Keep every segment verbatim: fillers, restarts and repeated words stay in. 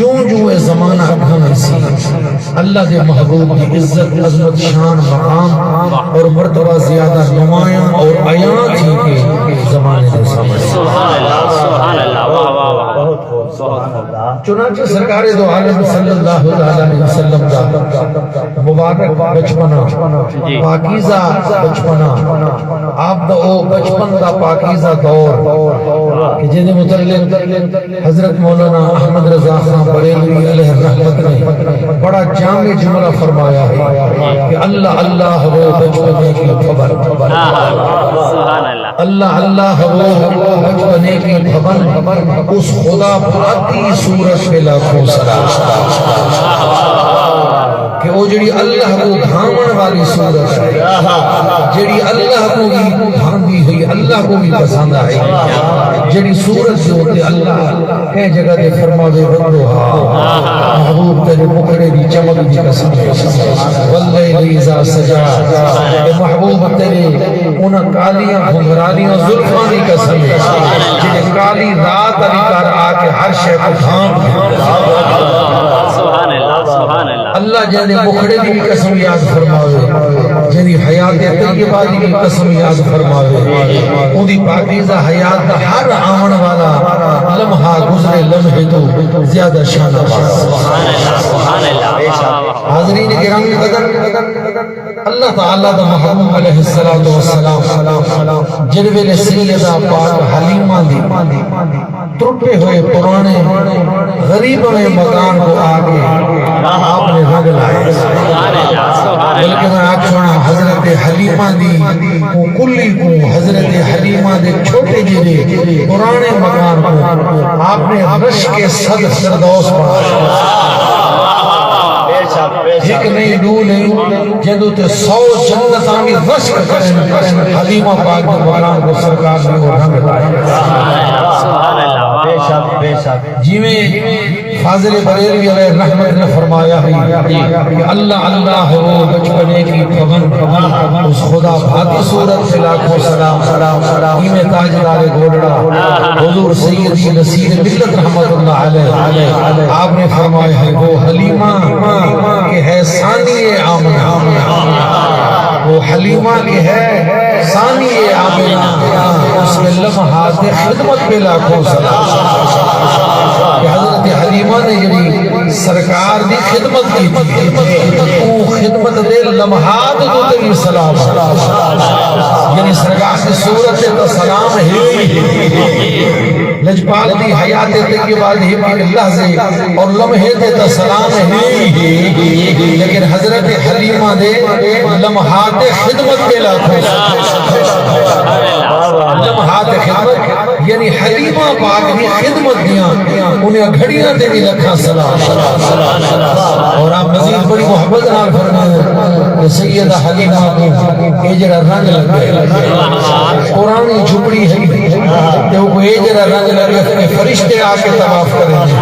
جوں جوں اے زمانہ اڳاں ویسی، اللہ دے محبوب دی عزت، عظمت، شان، مقام اور مرتبہ زیادہ نمایاں اور عیاں تھی کے زمانے دے سامݨے۔ سبحان اللہ، سبحان اللہ، واہ، واہ، واہ۔ بہت خوب، سبحان اللہ۔ چنانچہ سرکار دو عالم صلی اللہ تعالی علیہ وسلم دا مبارک بچپنا، جی۔ پاکیزہ بچپنا، آپ دا او بچپن دا پاکیزہ دور کہ جیندے متعلق حضرت مولانا احمد رضا خان بریلوی علیہ الرحمت نے بڑا جامع جملہ فرمایا ہے کہ اللہ اللہ ہو بچپنے کی خبر، سبحان اللہ۔ اللہ اللہ ہو بچپنے کی خبر، اس خدا بھاتی صورت پہ لاکھوں سلام۔ کہ او جڑی اللہ کوں بھاوݨ والی صورت ہے، جڑی اللہ کوں وی بھاندی ہوئی، اللہ کوں وی پسند آئی، جڑی صورت دے اتے اللہ کہیں جگہ تے فرماوے، "والضحیٰ"، محبوب تیرے مکھڑے دی چمک دی قسم ہے، "واللیل اذا سجیٰ"، اے محبوب تیرے انہاں کالیاں گھنگھرالیاں زلفاں دی قسم ہے، جڑے کالی رات آلی کر آ کے ہر شے کوں ڈھانپ ݙیندے۔ سبحان اللہ، سبحان اللہ۔ اللہ جیندے مکھڑے دی وی قسم یاد فرماوے، جیندی حیات طیبہ دی وی قسم یاد فرماوے، اوندی پاکیزہ حیات دا ہر آوݨ والا لمحہ گزرے لمحے توں زیادہ شان آور۔ سبحان اللہ، سبحان اللہ۔ حاضرین کرام قدر، اللہ تعالیٰ دا محبوب علیہ الصلوۃ والسلام جڑے ویلے سیدہ پاک حلیمہ دی ترٹے ہوئے پرانے غریبویں مکان کوں آ کے آپ نے رنگ لائے۔ بلکہ میں آکھاں حضرت حلیمہ دی کوں کلی کوں، حضرت حلیمہ دے چھوٹے جیہے پرانے مکان کوں آپ نے رشک صدر فردوس بݨایا۔ ہک نہیں، ݙو نہیں، جیندے اتے سو جنتاں وی رشک کرن، حلیمہ پاک دے مکان کوں سرکار نے او رنگ لایا۔ سبحان اللہ، واہ، واہ، واہ۔ بے شک، بے شک۔ جیویں فاضل بریلوی علیہ الرحمت نے فرمایا ہے کہ اللہ اللہ ہو بچپنے کی پون، اس خدا بھاتی صورت پہ لاکھوں سلام۔ ایویں تاجدار گولڑا حضور سیدی نصیر ملت رحمت اللہ علیہ، آپ نے فرمایا ہے، وہ حلیمہ کہ ہے ثانی آمنہ، وہ حلیمہ کہ ہے ثانی آمنہ، اس کے لمحات خدمت پہ لاکھوں سلام۔ کہ حضرت حلیمہ نے جڑی سرکار دی خدمت کیتی، او خدمت دے لمحات دے اتے وی سلام۔ یعنی سرکار دی صورت تے تاں سلام ہے ہی۔ لجپال دی حیات طیبہ دے ہک ہک لحظے اور لمحے تے تاں سلام ہے ہی، لیکن حضرت حلیمہ دے لمحات خدمت تے لاکھوں سلام۔ لمحات خدمت یعنی حلیمہ پاک دی خدمت دیاں انہاں گھڑیاں تے وی لکھاں سلام۔ اور آپ مزید بڑی محبت نال فرمایا کہ سیدہ حلیمہ کوں اے جڑا رنگ لڳے، پراݨی جھپڑی ہے تے اوکوں اے جڑا رنگ لڳے کہ فرشتے آ کے طواف کریں۔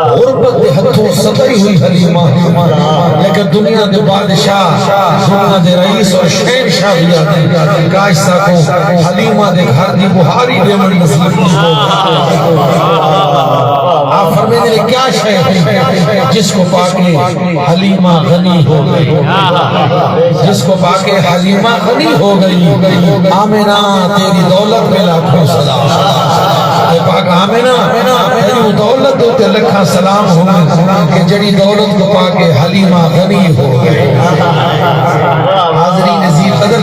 غربت دے ہتھوں ستائی ہوئی حلیمہ، لیکن دنیا دے بادشاہ، دنیا دے رئیس اور شہنشاہ وی آہدن، کاش ساکوں حلیمہ دے گھر دی ٻوہاری ݙیوݨ نصیب تھی ہووے۔ آپ فرمیندے نے، کیا شے ہے جس کو پا کے حلیمہ غنی ہو گئی، جس کو پا کے حلیمہ غنی ہو گئی۔ آمنہ تیری دولت پہ لاکھوں سلام۔ اے پاک آمنہ، تیری دولت دے اتے لکھاں سلام ہوون کہ جڑی دولت کوں پا کے حلیمہ غنی ہو گئی۔ حاضرین ذی قدر،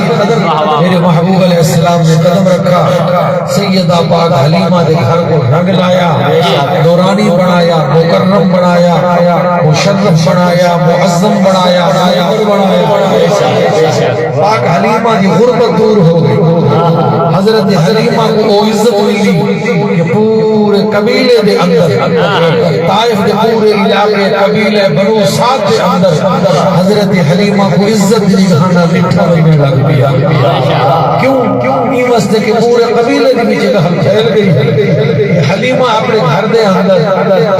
میرے محبوب علیہ السلام نے قدم رکھا، سیدہ پاک حلیمہ دے گھر کوں رنگ لایا، نورانی بݨایا، مکرم بݨایا، مشرف بݨایا، معظم بݨایا، منور بݨایا۔ پاک حلیمہ دی غربت دور ہو گئی۔ حضرت حلیمہ کوں او عزت ملی کہ پورے قبیلے دے اندر، طائف دے پورے علاقے قبیلہ بنو سعد دے اندر حضرت حلیمہ کوں عزت دی نگاہ نال ݙٹھا ونڄݨ لڳ پیا۔ کیوں؟ کیوں؟ ایں واسطے کہ پورے قبیلے دے وچ ڳالھ پھیل ڳئی ہے کہ حلیمہ اپݨے گھر دے اندر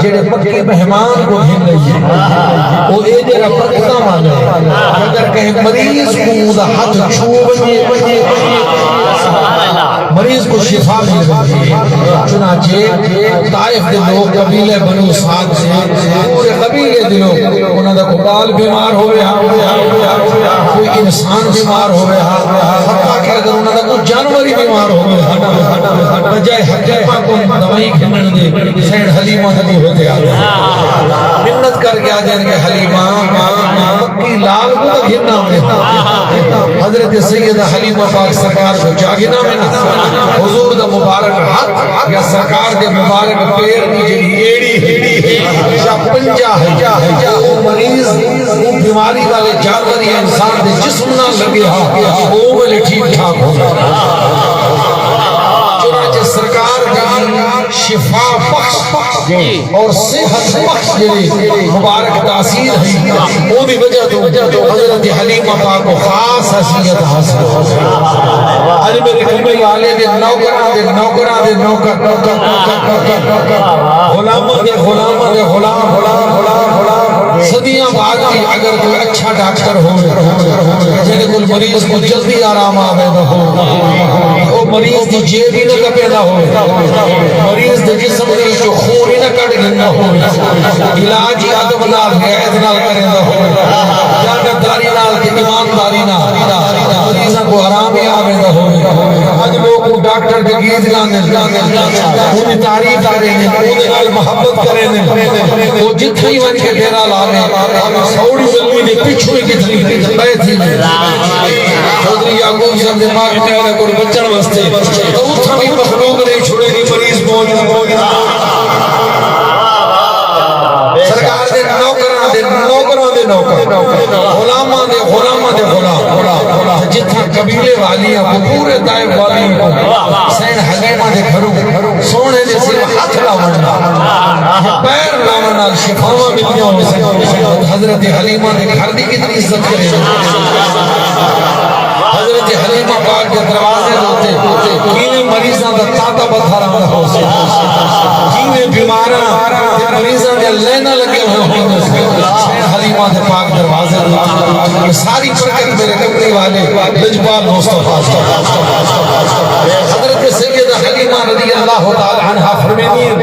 جڑے مکی مہمان کوں گھن آئی ہے، او اے جڑا برکتاں والا ہے، اگر کہیں مریض کوں اوندا ہتھ چھو ونڄے، مریض کوں شفا مل ویندی ہے۔ چنانچہ طائف دے لوک، قبیلہ بنو سعد دے پورے قبیلے دے لوک، انہاں دا کوئی ٻال بیمار ہووے ہا، کوئی انسان بیمار ہووے ہا، حتیٰ کہ اگر انہاں دا کوئی جانور ہی بیمار ہووے ہا، بجائے حکیماں کوں دوائی گھنݨ دے، سئیݨ حلیمہ دے بوہے تے آ ڳئے۔ منت کر کے آہدن کہ حلیمہ، مکی لال کوں تاں گھن آویں۔ حضرت سیدہ حلیمہ پاک سرکار کوں چا گھن آویں نا۔ حضور دا مبارک ہتھ یا سرکار دے مبارک پیر دی جیڑھی ایڑی ہے یا پنجہ ہے، او مریض، او بیماری والے جانور یا انسان دے جسم نال لڳے ہا، او ویلے ٹھیک ٹھاک ہو ڳئے۔ چنانچہ سرکار دی شفا بخش اور صحت بخش جیڑھی مبارک تاثیر ہے، اوندی وجہ توں حضرت حلیمہ پاک کوں خاص حیثیت حاصل ہے۔ اڄ میرے کملی والے دے نوکراں دے نوکراں دے نوکر، نوکر، نوکر، نوکر، نوکر، غلاماں دے غلاماں دے غلام، غلام، غلام، غلام، صدیاں بعد وی اگر کوئی اچھا ڈاکٹر ہووے، جیندے کول مریض کوں جلدی آرام آ ویندا ہووے، او مریض دی جیب ہی نہ کپیندا ہووے، مریض دے جسم دے وچوں خون ہی نہ کڈھ گھندا ہووے، علاج ہی ادب نال، رعایت نال کریندا ہووے، دیانتداری نال تے ایمانداری نال مریضاں کوں آرام ہی آ ویندا ہووے۔ اڄ لوک اوں ڈاکٹر دے گیت ڳاندن، اوندی تعریف کریندن، اوندے نال محبت کریندن۔ او جتھاں ہی ونڄ کے ڈیرہ لاوے، سوڑی زمین دے پچھوں ہی کتھاں ٻئے تھی ویندے۔ چوہدری یعقوب صاحب دے پاک پیارے کول بچݨ واسطے تاں اتھاں وی مخلوق نہیں چھوڑیندی، مریض موجود۔ سرکار دے نوکراں دے نوکراں دے نوکر، غلاماں دے غلاماں دے غلام۔ جتھاں قبیلے والیاں کوں، پورے طائف والیاں کوں سئیݨ حلیمہ دے گھروں سونے دے صرف ہتھ لاوݨ نال، پیر لاوݨ نال شفاواں ملدیاں ہوسن۔ حضرت حلیمہ دے گھر دی کتنی عزت کریندے۔ حضرت حلیمہ پاک دے دروازے دے اتے کیویں مریضاں دا تاتا پتھر آندا ہوسی، کیویں بیماراں تے مریضاں دیاں لائناں لڳیاں ہوئیاں ہوندیاں سن۔ حلیمہ دے پاک دروازے دے اتے ساری برکت میرے کملی والے لجپال مصطفیٰ۔ حضرت سیدہ حلیمہ رضی اللہ تعالی عنہا فرمیندی ہن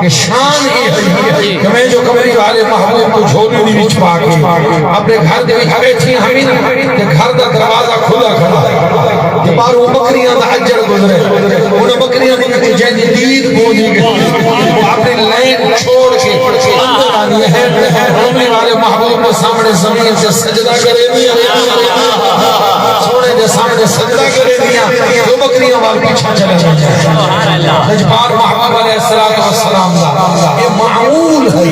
کہ شان اے ہئی کہ میں جو کملی والے محبوب کوں جھولی دے وچ پا کے اپݨے گھر دے وچ ٻیٹھی ہئی نا، تے گھر دا دروازہ کھلا کھڑا ہئی، تے ٻاہروں ٻکریاں دا اجڑ گزرے، انہاں ٻکریاں دے وچ جیندی دید پوندی ڳئی، او اپݨی لین چھوڑ کے اندر آندی ہے، کملی والے محبوب دے سامݨے زمین تے سجدہ کریندی ہے، سوہݨے دے سامݨے سجدہ کریندی ہے، تے ٻکریاں ول پچھاں چلے ویندی ہے۔ لجپال محبوب علیہ الصلوۃ والسلام دا اے معمول ہے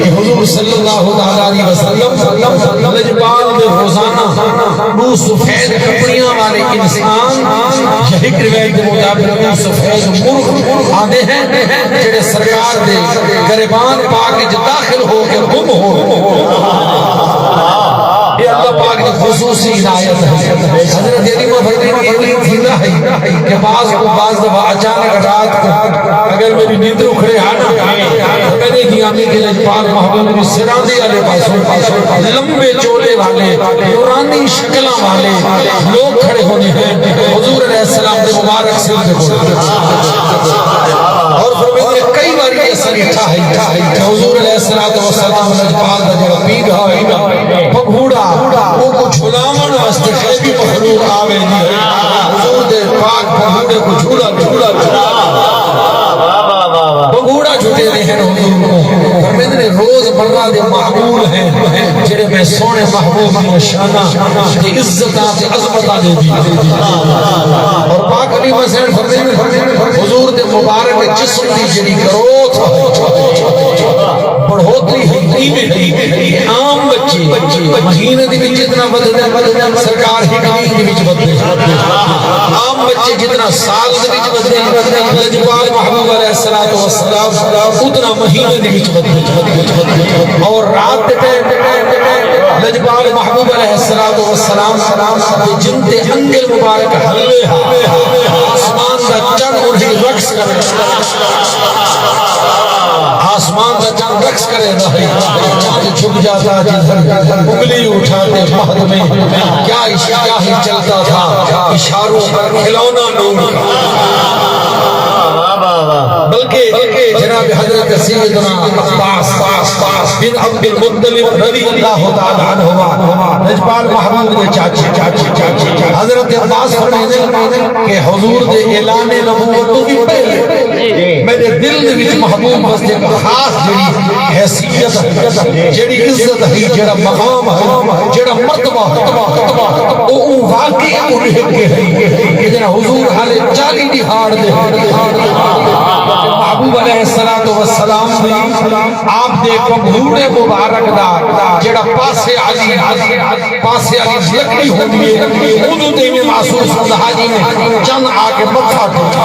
کہ حضور صلی اللہ تعالی علیہ وسلم لجپال دے روزانہ ݙو سفید کپڑیاں والے انسان، یا ہک روایت دے مطابق ݙو سفید مرغ آندے ہیں، جڑے سرکار دے گریبان پاک وچ داخل ہو کے گم ہو۔ اے اللہ پاک دی خصوصی عنایت ہے۔ حضرت علی فرمائی، ایویں تھیندا ہے کہ بعض کوں، بعض دفعہ اچانک رات کوں اگر میݙی نندر اکھڑے ہا نا، میݙے دیاں میݙے لجپال محبوب دی سراندی والے پاسوں لمبے چولے والے نورانی شکلاں والے لوک کھڑے ہوندے ہیں حضور علیہ السلام دے مبارک سر دے کول۔ اور فرمایا کہ کئی واری ایسا ݙٹھا ہے کہ حضور علیہ الصلوۃ والسلام لجپال دا جڑا پیندھا ہوئے نا، پگھوڑا، اوکوں جھلاوݨ واسطے غیبی مخلوق آ ویندی ہے۔ حضور دے پاک پگھوڑے کوں جھلا، جھلا، جھلا، پگھوڑا جھلیندے ہن حضور کوں۔ فرمیندے نے روز مرہ دے معمول ہیں جڑے میں سوہݨے محبوب دیاں شاناں تے عزتاں تے عظمتاں ݙیندی۔ اور پاک علی حسین فرمیندے، حضور دے مبارک جسم دی جڑی گروتھ بڑھوتری ہوندی ہے، عام بچے مہینے دے وچ جتنا ودھدے، سرکار ہک ݙینھ دے وچ ودھدے۔ عام بچے جتنا سال دے وچ ودھدے، لجپال محبوب علیہ الصلوۃ والسلام اتنا مہینے دے وچ ودھدے۔ اور رات دے ٹائم لجپال محبوب علیہ الصلوۃ والسلام دے جسم تے انگل مبارک ہلے ہا، آسمان دا چن انہیں رقص کرے، آسمان دا چن رقص کرے رہے، چاند جھک جاتا جدھر، انگلی اٹھاتے مہد میں، کیا عشق کیا ہی چلتا تھا، اشاروں پر کھلونا نور۔ بلکہ جناب حضرت سیدنا عباس بن عبد المطلب رضی اللہ تعالی عنہما، لجپال محبوب دے چاچے، چاچے، چاچے، چاچے، حضرت عباس فرمائے کہ حضور دے اعلان نبوت تو بھی پہلے میرے دل دے وچ محبوب واسطے ہک خاص جڑی حیثیت، جڑی عزت ہے، جڑا مقام ہے، جڑا مرتبہ ہے، او، او واقعی او ݙیکھ کے ہے کہ جڑا حضور حالے چالیہہ ݙیہاڑ دے محبوب علیہ الصلوۃ والسلام دی، آپ دے پنگھوڑے مبارک دا جڑا پاسے علی، پاسے علی لکڑی ہوندی ہے، اودوں تے ایویں محسوس ہوندا ہا جیویں چن آ کے متھا ٹھوکا۔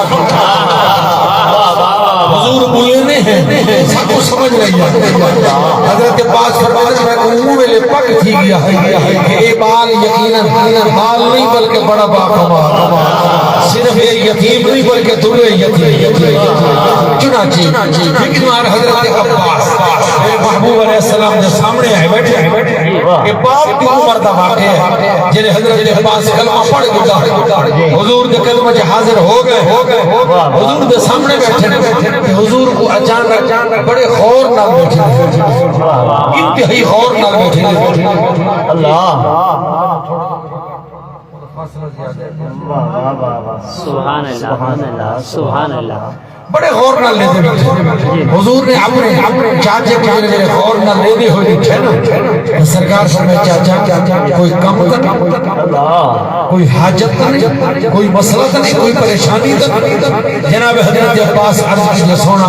حضور ٻولے نے ہیں، ساکوں سمجھ نہیں آئی۔ حضرت عباس فرماتے ہیں، میں اوں ویلے پک تھی ڳیا ہا کہ اے ٻال یقیناً ٻال نہیں بلکہ بڑا باکمال، صرف اے یتیم نہیں بلکہ درے یتیم۔ چنانچہ ہک وار حضرت عباس میرے محبوب علیہ السلام دے سامنے آئے بیٹھے، اے باپ دی عمر دا واقعہ ہے، جڑے حضرت عباس کلمہ پڑھ ݙتا، حضور دے قدماں چ حاضر ہو ڳئے، حضور دے سامنے بیٹھے، تے حضور کوں اچانک بڑے غور نال ݙیکھے، انتہائی غور نال ݙیکھے۔ اللہ۔ سبحان اللہ، سبحان اللہ، سبحان اللہ۔ بڑے غور نال ݙیہدے بیٹھے۔ حضور نے اپݨے، اپݨے چاچے کوں جیڑھے ویلے غور نال ݙیہدے ہوئے ݙٹھے نا، تے سرکار فرمائے، چاچا، کوئی کم تاں نہیں؟ کوئی حاجت تاں نہیں؟ کوئی مسئلہ تاں نہیں؟ کوئی پریشانی تاں نہیں؟ جناب حضرت عباس عرض کیتی، سوہݨا،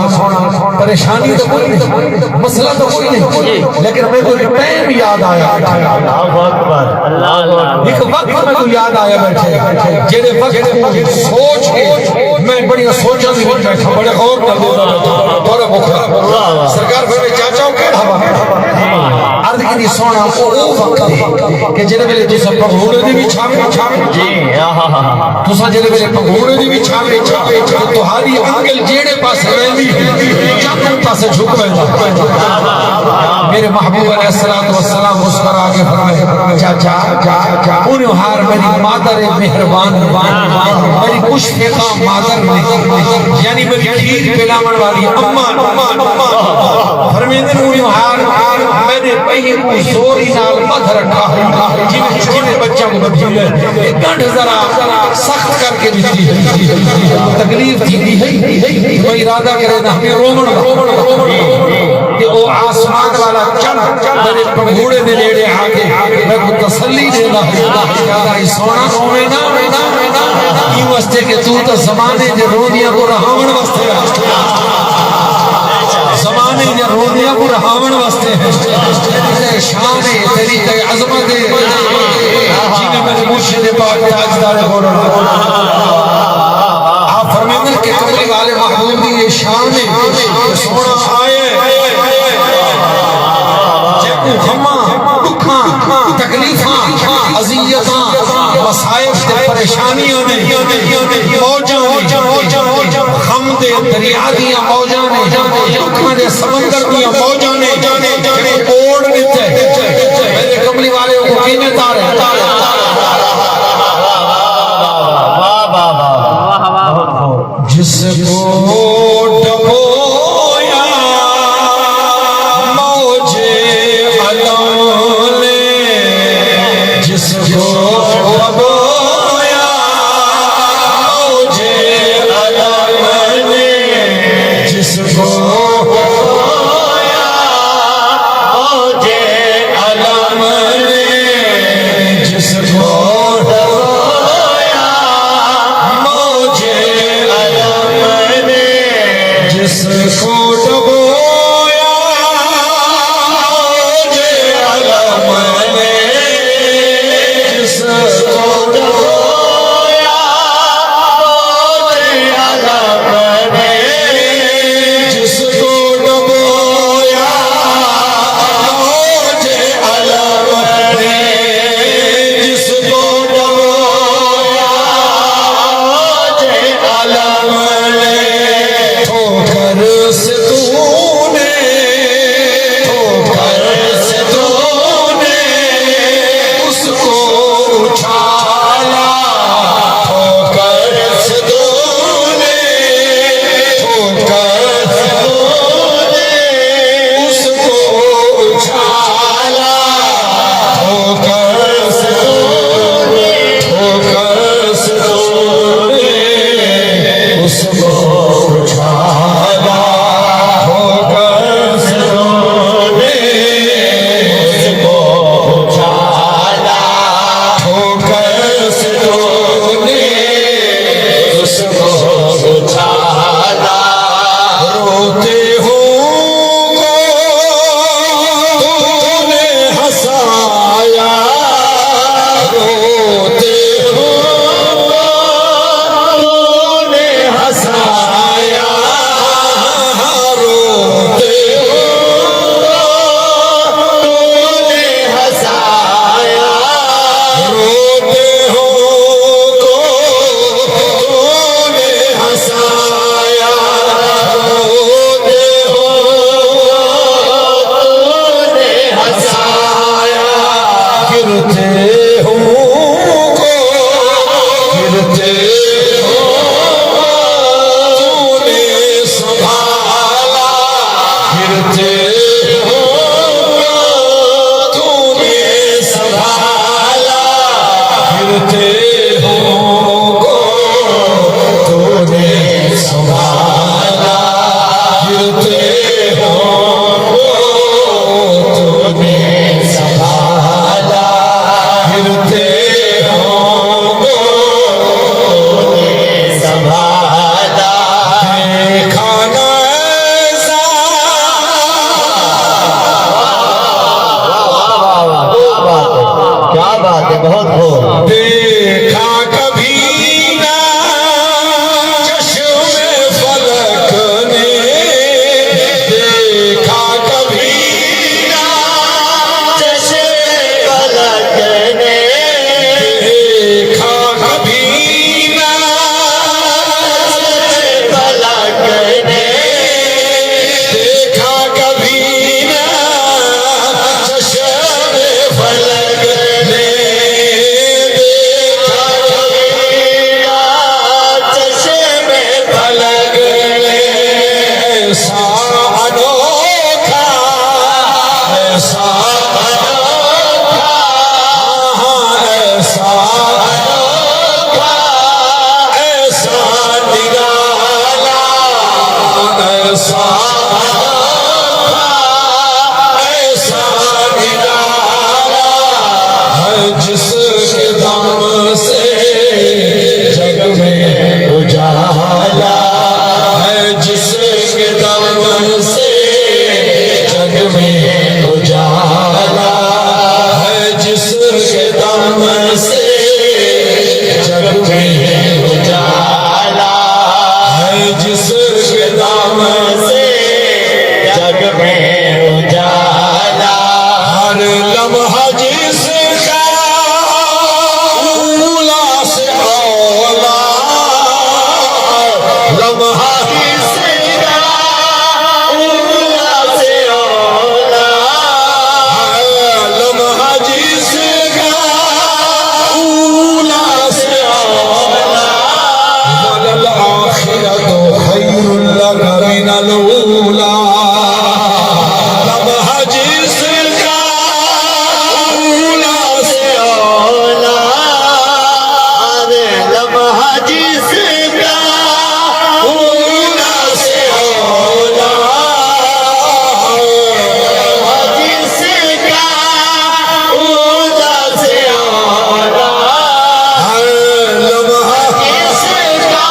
پریشانی تاں کوئی نہیں، مسئلہ تاں کوئی نہیں، لیکن میکوں ہک ٹائم یاد آیا۔ اللہ اکبر، اللہ اکبر۔ ہک وقت میکوں یاد آیا بیٹھے، جیڑھے وقت کوں سوچ کے میں بڑیاں سوچاں دے وچ بیٹھا، بڑے غور نال ݙیہدا بیٹھا، تھوڑا بکھرا۔ سرکار فرمائے، چاچا، او کیڑھا وقت؟ عرض کیتی، سوہݨا، او، او وقت ہے کہ جیڑھے ویلے تساں پنگھوڑے دے وچ آوے، جی، آہا۔ تساں جیڑھے ویلے پنگھوڑے دے وچ آوے، تے تہاݙی انگل جیڑھے پاسے ویندی ہے، چن اوں پاسے جھک ویندا۔ میرے محبوب علیہ الصلوۃ والسلام مسکرا کے فرمائے، چاچا، اوں ݙیہاڑ میری مادر مہربان، میری مشفقہ مادر نے، یعنی میری کھیر پلاوݨ والی اماں، فرمیندے، اوں ݙیہاڑ میرے پہی کوں زوری نال ٻدھ رکھا ہئی، جیویں چھوٹے بچیاں کوں ٻدھیندے۔ اے ڳنڈھ ذرا سخت کر کے ݙتی ہئی۔ تکلیف تھیندی ہئی، میں ارادہ کریندا ہمی رووݨ دا۔ تے او آسمان والا چن میرے پنگھوڑے دے نیڑے آ کے میکوں تسلی ݙیندا ہئی، آہدا ہئی، سوہݨا، روویں نہ، ایں واسطے کہ توں تاں زمانے دے روندیاں کوں رہاوݨ واسطے آ۔ زمانے دے روندیاں کوں رہاوݨ واسطے۔ تیری شان ہے، تیری، تیری عظمت ہے، جیویں میرے مرشد پاک تاجدار گھوڑا۔ آپ فرمیندے کہ کملی والے محبوب دی اے شان ہے کہ سوہݨا آئے، جیکوں غماں، ݙکھاں، تکلیفاں، اذیتاں، مصائب تے پریشانیاں نے، موجاں نے، غم دے دریا دیاں موجاں نے، ݙکھاں دے سمندر دیاں موجاں نے، جیکوں ٻوڑ ݙتے۔ میرے کملی والے، اوکوں کیویں تارے؟ واہ، واہ، واہ۔ جس کو ڈبویا موج الم نے، جس کو ڈبویا موج الم نے، جس کو ڈبویا پھرتے ہوں گو تو نے سنبھالا، پھرتے ہوں گو تو نے سنبھالا، پھرتے ہوں گو تو نے سنبھالا، پھرتے ہوں گو تو نے سنبھالا۔ دیکھا نہ ایسا۔ واہ، واہ، واہ، واہ، کیا بات ہے، کیا بات ہے، بہت خوب۔ دیکھا کبھی نہ چشم فلک نے، دیکھا کبھی نہ چشم فلک نے، دیکھا کبھی نہ چشم فلک نے، دیکھا کبھی نہ چشم فلک نے، دیکھا کبھی نہ چشم فلک نے، ایسا انوکھا، ایسا انوکھا، ہاں، ایسا انوکھا، ایسا نرالا، ایسا انوکھا، ایسا نرالا ہے، جس کے دم سے جگ میں اجالا ہے، جس کے دم سے جگ میں اجالا ہے، جس کے دم سے جگ میں اجالا ہے، جس کے دم سے جگ میں اجالا۔ ہر لمحہ جس کا اولا سے اولا، لمحہ جس کا اولا سے اولا، لمحہ جس کا اولا سے اولا، وللآخرۃ خیر لک من الاولی۔ لمحہ جس کا اولا سے اولا، ارے لمحہ جس کا اولا سے اولا، لمحہ جس کا اولا سے اولا، ہر لمحہ جس کا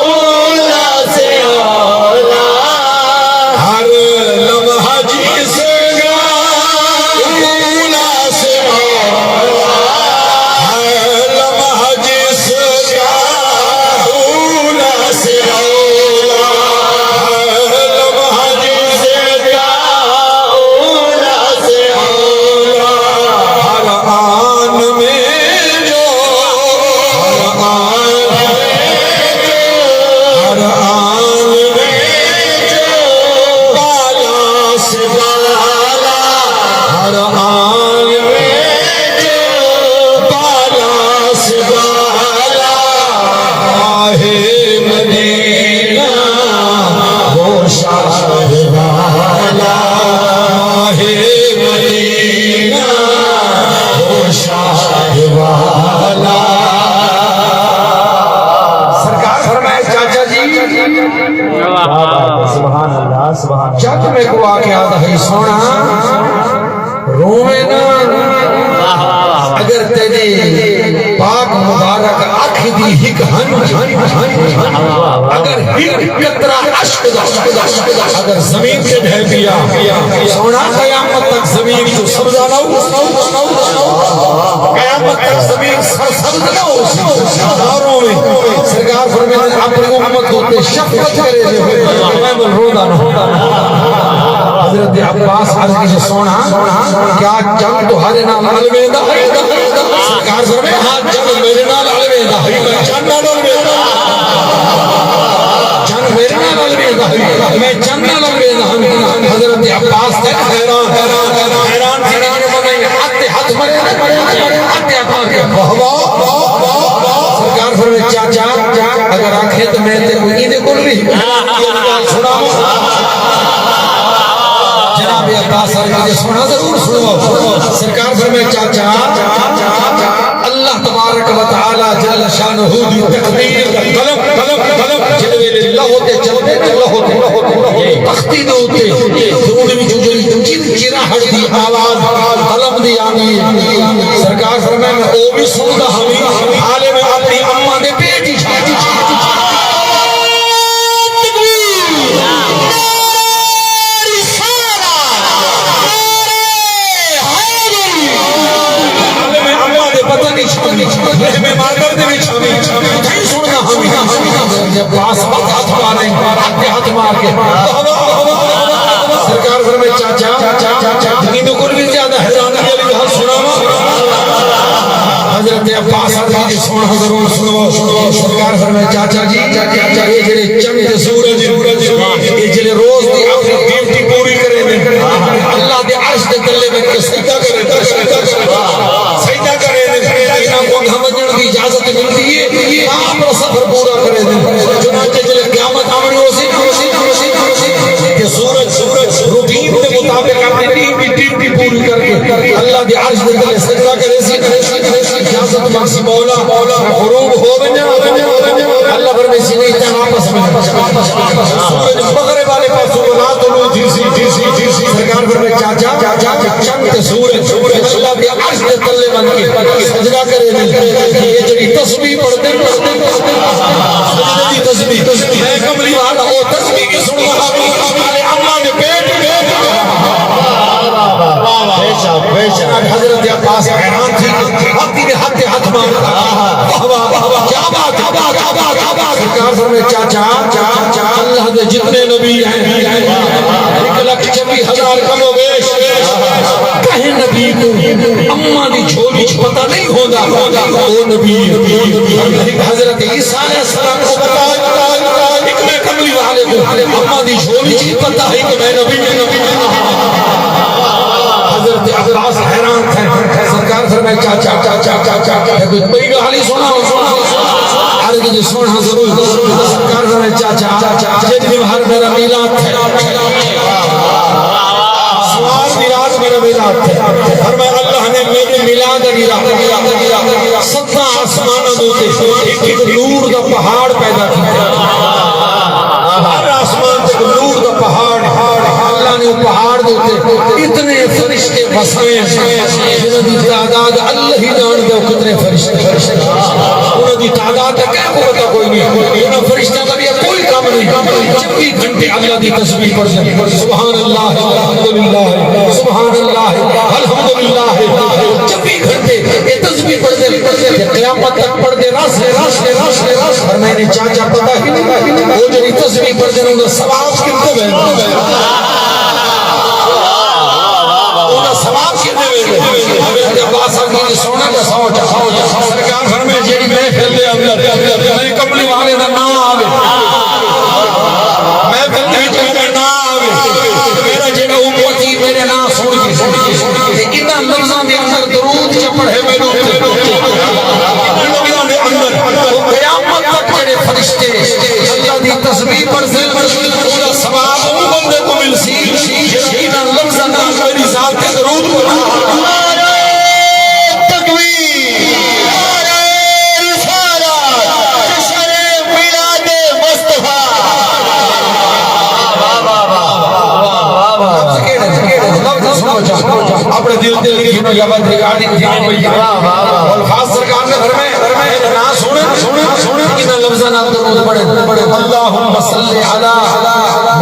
اولا سے اولا، ہر لمحہ جس کا اولا سے اولا، ہر لمحہ جس کا اولا سے اولا، ہر لمحہ جس کا اولا سے اولا، ہر آن میں جو، ہر آن میں جو، ہر آن میں جو بالا سے بالا، ہر آن میں جو بالا سے بالا، ماہ مدینہ وہ شاہ والا، ماہ مدینہ وہ شاہ والا۔ سرکار فرمائے، چاچا جی، کیا بات ہے، سبحان اللہ، سبحان اللہ۔ جد میکوں آ کے آہدا ہئی، سوہݨا، روویں نہ، اگر تیݙی پاک مبارک اکھ دی ہک ہنج، اگر ہک قطرہ اشک دا، اگر زمین تے ڈھہہ پیا، سوہݨا، قیامت تک زمین توں سبزہ نہ ہو، قیامت تک زمین سرسبز نہ ہو۔ نہ روویں۔ سرکار فرمیندے، اپݨی امت اتے شفقت کرے جے، میں ول روندا نہ۔ حضرت عباس عرض کیتے، سوہݨا، کیا چن تہاݙے نال الویندا؟ سرکار فرمائے، ہاں، چن میݙے نال الویندا، میں چن نال الویندا، چن میݙے نال الویندا، میں چن نال الویندا۔ حضرت عباس تے حیران، حیران تھی ونڄے، ہتھ تے ہتھ مارے، ہتھ تے ہتھ مار کے، واہ، واہ، واہ، واہ، واہ۔ سرکار فرمائے، چاچا، اگر آکھیں تے میں تیکوں ایندے کول وی ڳالھ سݨاواں۔ سونا ضرور سنو۔ سرکار فرمائے، چاچا، اللہ تبارک و تعالی جل شانہ دی تقدیر دا قلم، قلم، قلم، جلوے دے لوح تے چلدے تے لوح تے، لوح تے، لوح تے، تختی دے اُتے، تے اُوندے وچوں جڑی چن چراہٹ دی آواز قلم دی آندی ہے۔ سرکار فرمائے، میں او وی سُݨدا ہاں، حالے میں اپݨی اماں دے پیٹ وچ۔ تکبیر! حالے میں اماں دے پتہ نہیں چھپی، میں مادر دے وچ آوی، اتھائیں سُݨدا ہاں۔ عباس وقت ہتھ مارے، ہتھ تے ہتھ مار کے۔ سرکار فرمائے، چاچا، چاچا، چاچا، تیݙے کول وی زیادہ حیران دی ڳالھ سُݨاواں۔ حضرت عباس آکھے، سُݨ حضور، سُݨو۔ سرکار فرمائے، چاچا جی، اے جڑے چن تے سورج، اے جڑے روز دی اپݨی ڈیوٹی پوری کریندے، اللہ دے عرش دے تلے ٻہہ کے سجدہ کریندے، سجدہ کریندے، انہاں کوں اڳاں ونڄݨ دی اجازت ملدی ہے، آپ دا سفر پورا کریندے۔ چنانچہ جڑے قیامت آوݨی ہوسی، تے سورج، سورج روٹین دے مطابق اپݨی ڈیوٹی، ڈیوٹی پوری کر کے اللہ دے عرش دے تلے سجدہ کریسی، اجازت منگسی، مولا، مولا، غروب ہو ونڄے۔ اللہ فرمیسی، نہیں، تاں واپس ونڄ۔ سورج مغرب والے پاسوں ولا طلوع تھیسی، تھیسی، تھیسی۔ سرکار فرمائے، چاچا، چاچا، چن تے سورج اللہ دے عرش دے تلے ونڄ کے سجدہ کریندے، اے جڑی تسبیح پڑھدے، سجدے دی تسبیح، میں کملی والا او تسبیح کے سُݨدا ہاں، اپݨی اماں دے پیٹ، پیٹ۔ بے شک، بے شک۔ حضرت عباس حیران تھی، ہتھ دے ہتھ تے ہتھ مار۔ واہ، واہ، واہ، واہ، کیا بات، کیا بات، کیا بات، کیا بات۔ سرکار فرمائے، چاچا، چاچا، اللہ دے جتنے نبی ہیں، ہک لکھ چھبی ہزار کم و بیش، کہیں نبی کوں اماں دی جھولی چ پتہ نہیں ہوندا، او نبی ہے۔ ہک حضرت عیسیٰ علیہ السلام کوں پتہ، ہک میں کملی والے کوں اماں دی جھولی چ پتہ ہے کہ میں نبی ہاں۔ حضرت عباس حیران تھے۔ سرکار فرمائے، چاچا، چاچا، چاچا، اے کوئی بڑی ڳالھ ہے، سُݨو، سُݨو، سُݨو۔ عرض کیتی، سُݨ حضور۔ سرکار فرمائے، چاچا، چاچا، جس ݙینہوار میݙا میلاد ہے، سوار دی رات میݙا میلاد ہے۔ فرمایا، اللہ نے میݙے میلاد دی رات ستاں آسماناں دے اُتے ہک ہک نور دا پہاڑ پیدا کیتا۔ ہر آسمان تے ہک نور دا پہاڑ، اللہ نے او پہاڑ دے اُتے اتنے فرشتے وسائے، جنہاں دی تعداد اللہ ہی ڄاݨدے، او کتنے فرشتے، فرشتے۔ انہاں دی تعداد دا کہیں کوں پتہ کوئی نہیں۔ انہاں فرشتیاں دا وی کوئی کم نہیں، چوبی گھنٹے اللہ دی تسبیح پڑھدے۔ سبحان اللہ، الحمدللہ، سبحان اللہ، الحمدللہ۔ چوبی گھنٹے اے تسبیح پڑھدے، تے قیامت تک پڑھدے رہسن، رہسن، رہسن، رہسن۔ پر میں نے چاچا پتہ ہی نہیں، او جڑی تسبیح پڑھدے، اوندا ثواب کتنے ویندے؟ اوندا ثواب کتنے ویندے؟ حضرت عباس آکھے، سونا دا سوچ، سوچ۔ سرکار فرمائے، جڑی محفل دے اندر میں کملی والے دا ناں آوے، محفل دے وچ میݙا ناں آوے، میݙا جڑا امتی میݙے ناں سُݨ کے، تے انہاں لفظاں دے اندر درود چ پڑھے میݙے اُتے، انہاں لفظاں دے اندر، او قیامت تک جڑے فرشتے اللہ دی تسبیح پڑھسن، اوندا ثواب اوں بندے کوں ملسی، جڑا انہاں لفظاں نال میݙی ذات تے درود پڑھے۔ نعرہ تکبیر، نعرہ رسالت، جشن میلاد مصطفیٰ۔ اپݨے دل تے لکھی نو یا بند ریکارڈنگ تھی پئی ہے۔ الفاظ سرکار نے فرمائے، فرمائے، نہ سُݨ، سُݨ، سُݨ، انہاں لفظاں نال درود پڑھے، پڑھے۔ اللهم صل على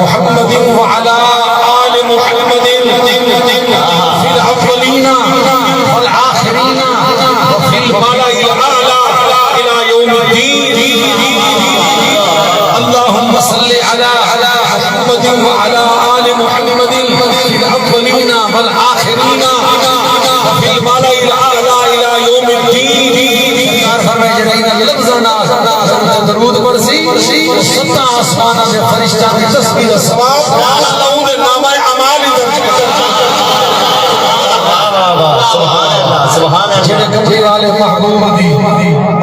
محمد وعلى آل محمد في الأولين والآخرين وفي الملأ الأعلى إلى يوم الدين۔ اللهم صل على محمد وعلى آل محمد في الأولين والآخرين وفي الملأ الأعلى إلى يوم الدين۔ سرکار فرمائے، جڑا انہاں لفظاں نال درود پڑھسی، ستاں آسماناں دے فرشتیاں دی تسبیح دا ثواب اللہ اوندے نامہ اعمال وچ درج کر ݙیندے۔ سبحان اللہ، سبحان اللہ۔ جڑے کملی والے محبوب دی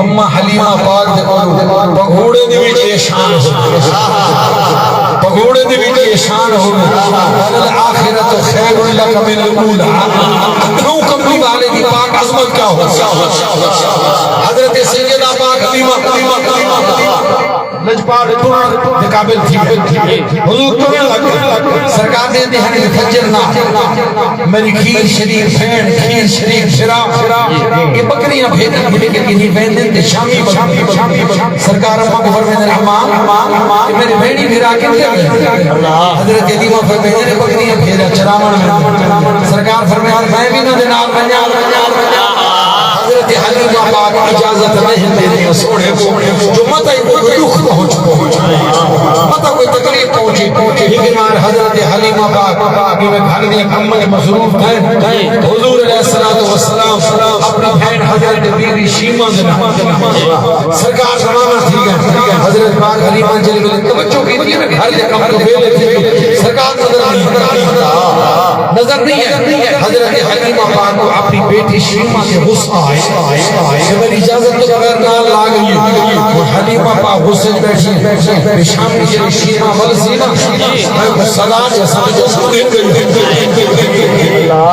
اماں حلیمہ پاک دے کولوں پنگھوڑے دے وچ اے شان ہو، پنگھوڑے دے وچ اے شان ہو، آخر تو خیر لک من الاولی۔ اکھوں کملی والے دی پاک عظمت کیا ہو؟ حضرت سیدہ پاک حلیمہ لجپال ٹرݨ دے قابل تھی۔ حضور ٹرݨ لگ ڳئے۔ سرکار دے ݙیہݨ فجر نہ، میری کھیر شریف بھیݨ، کھیر شریف بھرا، اے ٻکریاں بھیݙاں بھیݙ کے کہیں ویندن تے شامی ٻکری۔ سرکار اماں کوں فرمیندن، اماں، اے میری بھیݨی بھرا کتھے ویندے؟ حضرت حلیمہ فرمیندن، اے ٻکریاں بھیݙاں چراوݨ ویندن۔ سرکار فرمیندن، میں وی انہاں دے نال ونڄاں۔ حضرت حلیمہ پاک اجازت نہیں ݙیندی سوہݨے کوں جو متاں کوئی ݙکھ پہنچے، متاں کوئی تکلیف پہنچے۔ لیکن حضرت حلیمہ پاک اپݨے گھر دے کماں وچ مصروف تھئے۔ حضور علیہ الصلوۃ والسلام اپݨی بھیݨ حضرت بی بی شیمہ دے نال سرکار روانہ تھی ڳئے۔ حضرت پاک حلیمہ جیڑھے ویلے توجہ کیتی نا، گھر دے کم توں ویلے تھی ڳئے، سرکار نظر نہیں آئے۔ نظر نہیں آئے۔ حضرت حلیمہ پاک کوں اپݨی بیٹی شیمہ تے غصہ آئے۔ میری اجازت توں بغیر نال لا ڳئی ہے۔ حلیمہ پاک غصے وچ بیٹھی ہے۔ تے شامی جیڑھی شیمہ ول سی نا، میں کوں سزا ݙے سمجھ ݙے ڳئی۔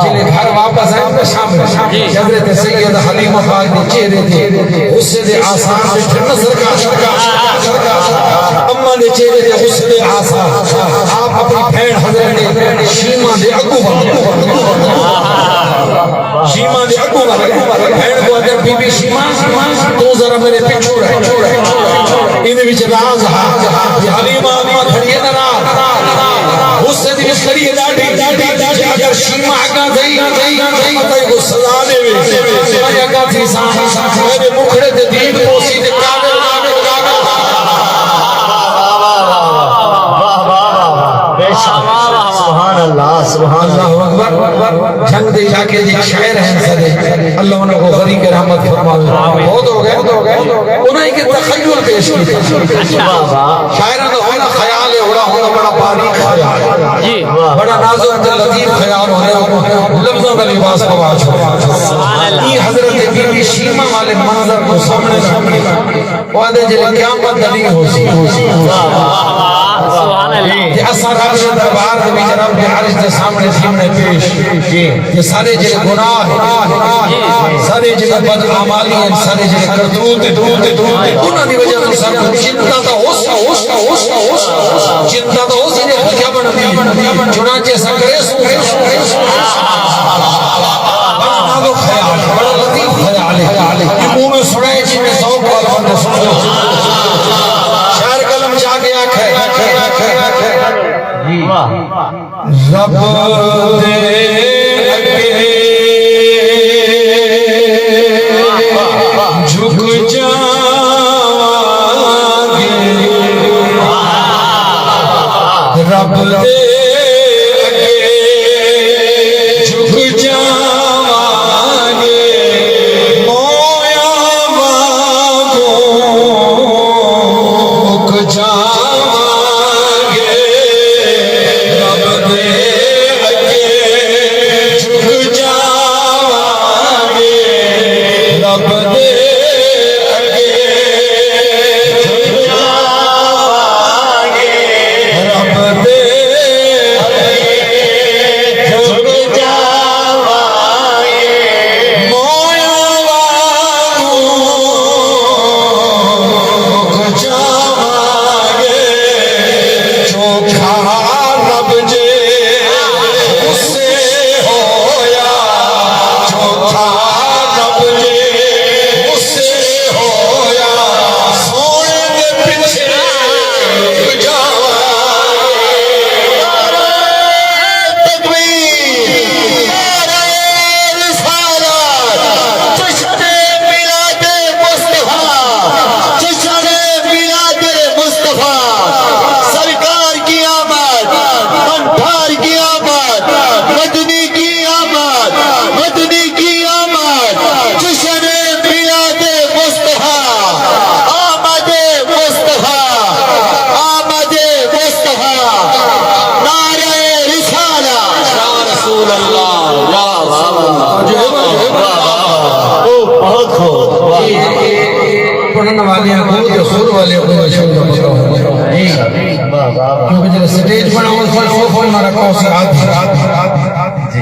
جیڑھے گھر واپس آئے نا شام، حضرت سیدہ حلیمہ پاک دے چہرے تے غصے دے آثار ݙٹھے نا سرکار۔ اماں دے چہرے تے غصے دے آثار۔ آپ اپݨی بھیݨ حضرت شیمہ دے اڳوں ول ڳئے۔ شیمہ دے اڳوں ول ڳئے۔ بھیݨ کوں آہدن، بی بی شیمہ، توں ذرا میݙے پچھوں رہ۔ ایندے وچ راز ہا۔ حلیمہ، حلیمہ کھڑی ہے ناراض، غصے دی وچ کھڑی ہے ݙاڈھی۔ اگر شیمہ اڳاں تھئی، تاں ایکوں سزا ݙیوے۔ میں اڳاں تھیساں، میݙے مکھڑے تے دید پوسی تے کاوڑ، کاوڑ، کاوڑ۔ واہ، واہ، واہ، واہ۔ بے شک۔ سبحان اللہ، سبحان اللہ۔ اللہ اکبر۔ جھنگ دے علاقے دے شاعر ہیں سارے، اللہ انہاں کوں غریق رحمت فرماوے۔ بہت ہو ڳئے۔ انہاں ہک تخیل پیش کیتا۔ واہ، واہ۔ شاعراں دا ہونا خیال ہے، ہونا، ہونا بڑا باریک خیال ہے۔ جی۔ بڑا نازک تے لطیف خیال ہوندے، لفظاں دا لباس پوا چھوڑے۔ ایں حضرت بی بی شیمہ والے منظر کوں سامݨے رکھ کے او آہدے، جیڑھے قیامت دا ݙینہہ ہوسی، سبحان اللہ۔ تے اساں رب دے دربار دے وچ، رب دے عرش دے سامݨے، سامݨے پیش، تے سارے جیڑھے گناہ ہن، سارے جیڑھے بداعمالی ہن، سارے جیڑھے کرتوت ہن، انہاں دی وجہ توں ساکوں چنتا تاں ہوسی، چنتا تاں ہوسی، لیکن کیا بݨدی؟ چنانچہ اساں کریسوں۔ بڑا نازک خیال ہے، بڑا لطیف خیال ہے۔ یہ منہ میں سݨائے جی میں ذوق والا بندہ سمجھو۔ شاعر قلم چا کے آکھے، رب دے اڳے جھک جاواں گے۔ رب دے اڳے جھک جاواں گے، مویاں وانگوں مک جاواں گے۔ رب دے اڳے جھک جاواں گے، رب دے اڳے جھک جاواں گے، رب دے اڳے جھک جاواں گے، مویاں وانگوں جھک جاواں گے۔ چوکھا رب جے غصے ہویا، چوکھا رب جے غصے ہویا، سوہݨے دے پچھے لک جاواں۔ نعرہ تکبیر، نعرہ رسالت، جشن میلاد مصطفیٰ، جشن میلاد مصطفیٰ، سرکار کی آمد، پنڈھار کی آمد، مدنی کی آمد، مدنی کی آمد، جشن میلاد مصطفیٰ، آمد مصطفیٰ، آمد مصطفیٰ، نعرہ رسالت۔ یا رسول اللہ، یا رسول اللہ۔ واہ، واہ، واہ۔ او، بہت خوب، واہ۔ پڑھن والیاں کوں تے سر والیاں کوں نشان دا پتہ ہوندے۔ کیونکہ جب سٹیج بنا ہوا سی، صوفہ نہ رکھا سی، آدھی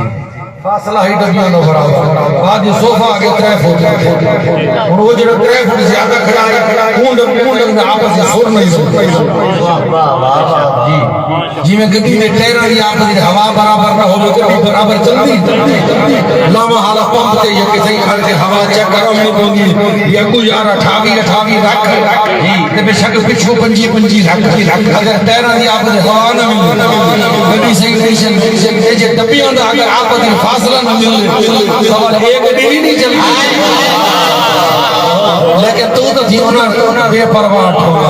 فاصلہ ہی ڈبیاں دا بھرا ہوا۔ آدھی صوفہ آگے ترے فٹ۔ ہن وہ جڑا ترے فٹ زیادہ کھڑا ہے، اون ڈب-، اون ڈب میں آپس میں سر نہیں سکتا۔ جی۔ جیویں گݙی دے ٹائراں دی آپس وچ ہوا برابر نہ ہووے، گݙی برابر چلدی؟ لاواں والا پمپ تے یا کسے کھڑ کے ہوا چیک کرݨی پوندی ہے، یا کوئی یار اٹھاوی، اٹھاوی رکھ، تے بے شک پچھوں پنجی، پنجی رکھ۔ اگر ٹائراں دی آپس وچ ہوا نہ ملے، گݙی صحیح نہیں چلدی۔ تے جے ڈبیاں دا اگر آپس وچ فاصلہ نہ ملے، سوال اے گݙی وی نہیں چلدی۔ لیکن توں تاں تھی انہاں بے پرواہ ٹھوکا۔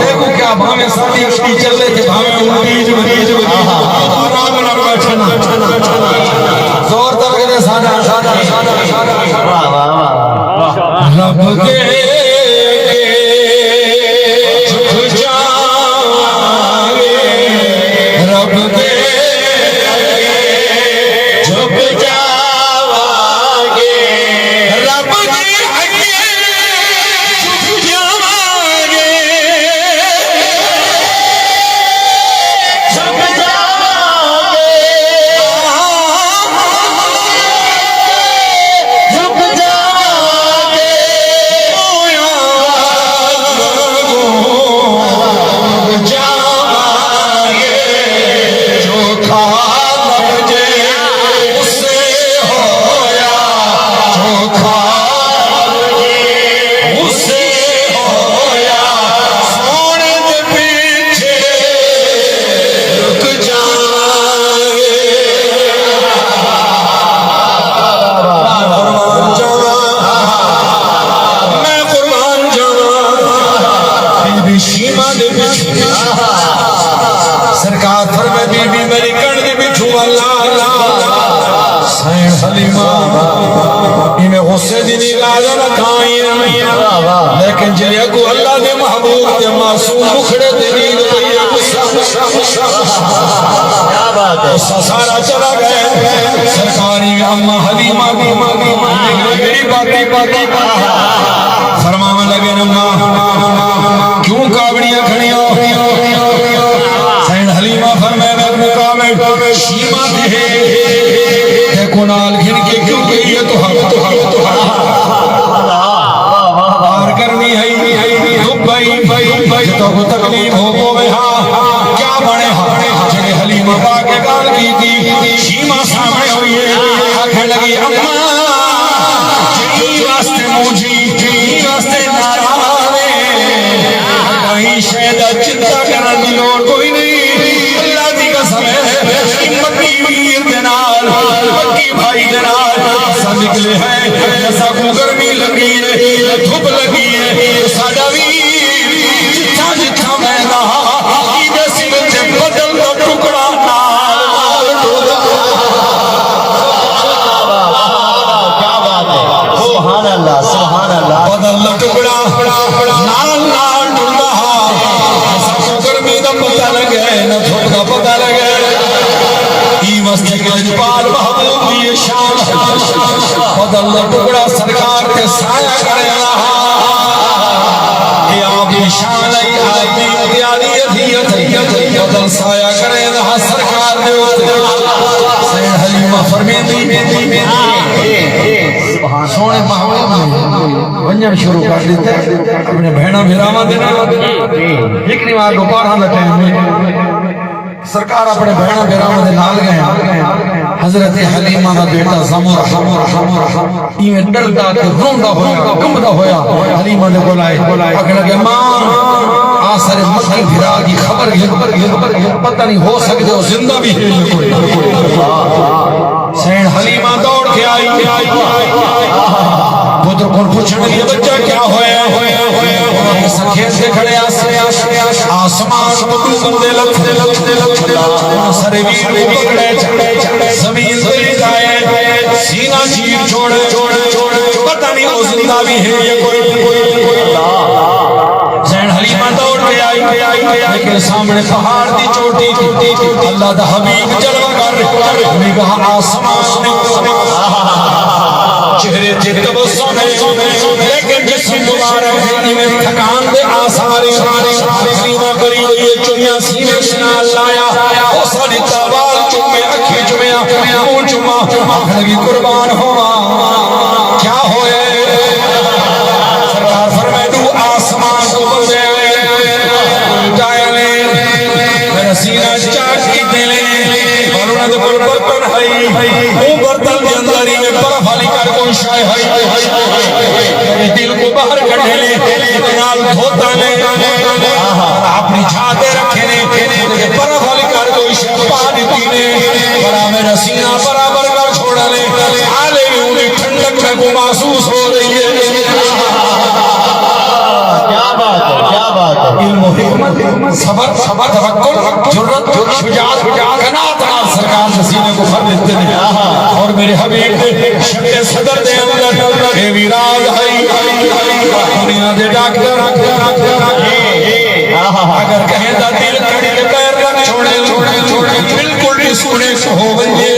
تیکوں کیا، بھاویں ساݙی گݙی چلے تے بھاویں الٹی جو وڄے، توں آرام نال بیٹھے نا۔ زور تاں لڳدے ساݙا، ساݙا، ساݙا۔ واہ، واہ، واہ۔ رب دے جھک جاواں گے، رب دے جھک جاواں گے، رب دے اڳے جھک جاواں گے، جھک جاواں گے، جھک جاواں گے، مویاں وانگوں جھک جاواں گے، جو کھا لبھجے غصے ہویا، جو کھا لبھجے غصے ہویا، سوہݨے دے پیچھے رک جاواں گے۔ میں قربان جاواں، میں قربان جاواں۔ بی بی شیما دے پچھوں۔ سرکار فرمائے، بی بی میری کݨ دے پچھوں، اللہ، اللہ۔ سئیݨ حلیمہ ایویں غصے دی نگاہ نہ تھائی، لیکن جیڑھے اڳوں اللہ دے محبوب دے معصوم مکھڑے تے نیند پئی ہے، غصہ، غصہ، غصہ، غصہ، غصہ سارا چلا ڳئے۔ سرکار، اماں حلیمہ دی، جیڑھی باتی باتی فرماوݨ لڳے، اماں، کیوں کاوڑیاں کھڑیاں؟ سئیݨ حلیمہ فرمائے، میکوں کاوڑ شیما دی ہے، تیکوں نال گھن کے کیوں گئی ہے؟ تو حق، تو حق، تو حق۔ باہر گرمی ہے، دھپ ہے، جتوں کوں تکلیف ہو پوے ہا، کیا بݨے ہا؟ جیڑھے حلیمہ پاک ڳالھ کیتی، شیما سامݨے ہوئی ہے، آکھݨ لڳی، اماں، جی واسطے مونجھی، جی واسطے ناراض ہے، کہیں شے دا چنتا کرݨ دی لوڑ کوئی نہیں۔ اللہ دی قسم ہے، مکی ویر دے نال، مکی بھائی دے نال اساں نکلے ہیں، اساں کوں گرمی لڳی ہے، دھپ لڳی ہے، ساݙا ویر جتھاں جتھاں ویندا ہا، ایندے سر تے بدل دا ٹکڑا نال نال ٹردا۔ کیا بات ہے، سبحان اللہ، سبحان اللہ۔ بدل دا ٹکڑا نال نال ٹردا ہا۔ ساکوں گرمی دا پتہ لڳے، نہ دھپ دا پتہ لڳے۔ ایں واسطے کہ لجپال محبوب دی اے شان۔ بدل دا ٹکڑا سرکار تے سایہ کریندا ہا۔ اے آپ دی شان ہے، آپ دی امتیازی اذیت ہے۔ بدل سایہ کریندا ہا سرکار دے اتے۔ سئیݨ حلیمہ فرمیندی، سوہݨے ماحول میں ونڄݨ شروع کر ݙتے۔ اپݨے بھیݨاں بھراواں دے نال ہکڑی وار ݙوپہراں دا ٹائم ہے۔ سرکار اپݨے بھیݨاں بھراواں دے نال ڳئے۔ حضرت حلیمہ دا بیٹا زمر ایویں ݙردا تے روندا ہویا، کنبدا ہویا حلیمہ دے کول آئے۔ آکھݨ لڳے، ماں، آ سارے مکی بھرا دی خبر گھن، پتہ نہیں ہو سڳدے او زندہ وی ہے یا کوئی۔ سئیݨ حلیمہ دوڑ کے آئی، پتر کوں پچھݨ لڳی، بچہ کیا ہویا؟ سکھیت تے کھڑے آسے، آسمان کوں ݙو بندے لتھے، سارے ویر کوں پکڑے، زمین تے لٹائے، سینہ چیر چھوڑے، پتہ نہیں او زندہ وی ہے یا کوئی۔ سئیݨ حلیمہ دوڑ کے آئی، لیکن سامݨے پہاڑ دی چوٹی تے اللہ دا حبیب جلوہ گر، نگاہ آسمان، چہرے تے تبسم ہے، لیکن جسم مبارک ہے، ایویں تھکان دے آثار۔ حلیمہ قریب سینے نال لایا، او ساݙی تاوال چومے، اکھیں چومیا، منہ چوما، آکھݨ لڳی، قربان ہوواں، کیا ہوئے؟ سرکار فرمائے، ݙو آسمان توں بندے آئے، ٹائے نے، میݙا سینہ چاک کیتے نے، اور انہاں دے کول برتن ہئی، او برتن دے اندر ہی میں برف والی کر کوئی شے ہئی، میݙے دل کوں ٻاہر کڈھے نے، نال دھوتا نے، اپݨی جھا تے رکھے نے، تے برف والی کر کوئی شے پا ݙتی نے، بھرا میݙا سینہ برابر کر چھوڑا نے، حالے وی اوندی ٹھنڈک میکوں محسوس ہو رہی ہے۔ کیا بات ہے، کیا بات ہے۔ علم و حکمت، صبر، توکل، جرات، شجاعت، قناعت نال سرکار دے سینے کوں بھر ݙتے نے۔ اور میݙے حبیب دے شق صدر دے اندر اے وی راز ہئی۔ دنیا دے ڈاکٹر اگر کہیں دا دل کڑی تے پیر رکھ چھوڑے، بالکل ݙسوݨے ہو ونڄے،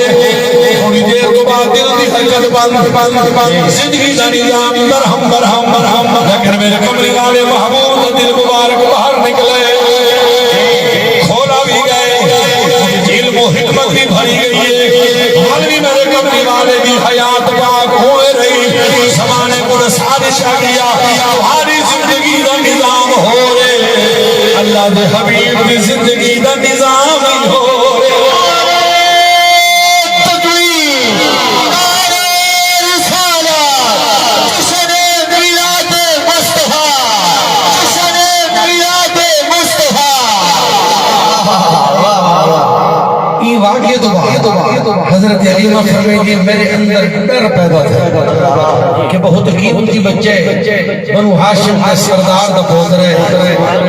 تھوڑی دیر توں بعد دل دی حرکت بند، بند، بند، زندگی دا نظام برہم، برہم، برہم۔ لیکن میرے کملی والے محبوب دا دل مبارک باہر نکلے، کھولا وی ڳئے، علم و حکمت وی بھری ڳئی ہے۔ حال وی میرے کملی والے دی حیات پاک ہوئے رہی، زمانے کوں سازش آ ڳیا، تہاݙی زندگی دا نظام ہور ہے، اللہ دے حبیب دی زندگی دا نظام ہی ہور ہے۔ تقویم، نعرہ رسالت، جشن میلاد مصطفیٰ، جشن میلاد مصطفیٰ۔ ایں واقعے توں بعد حضرت حلیمہ فرمیندی، میرے اندر ڈر پیدا تھیا کہ بہت قیمتی بچہ ہے، بنو ہاشم دے سردار دا پوتر ہے،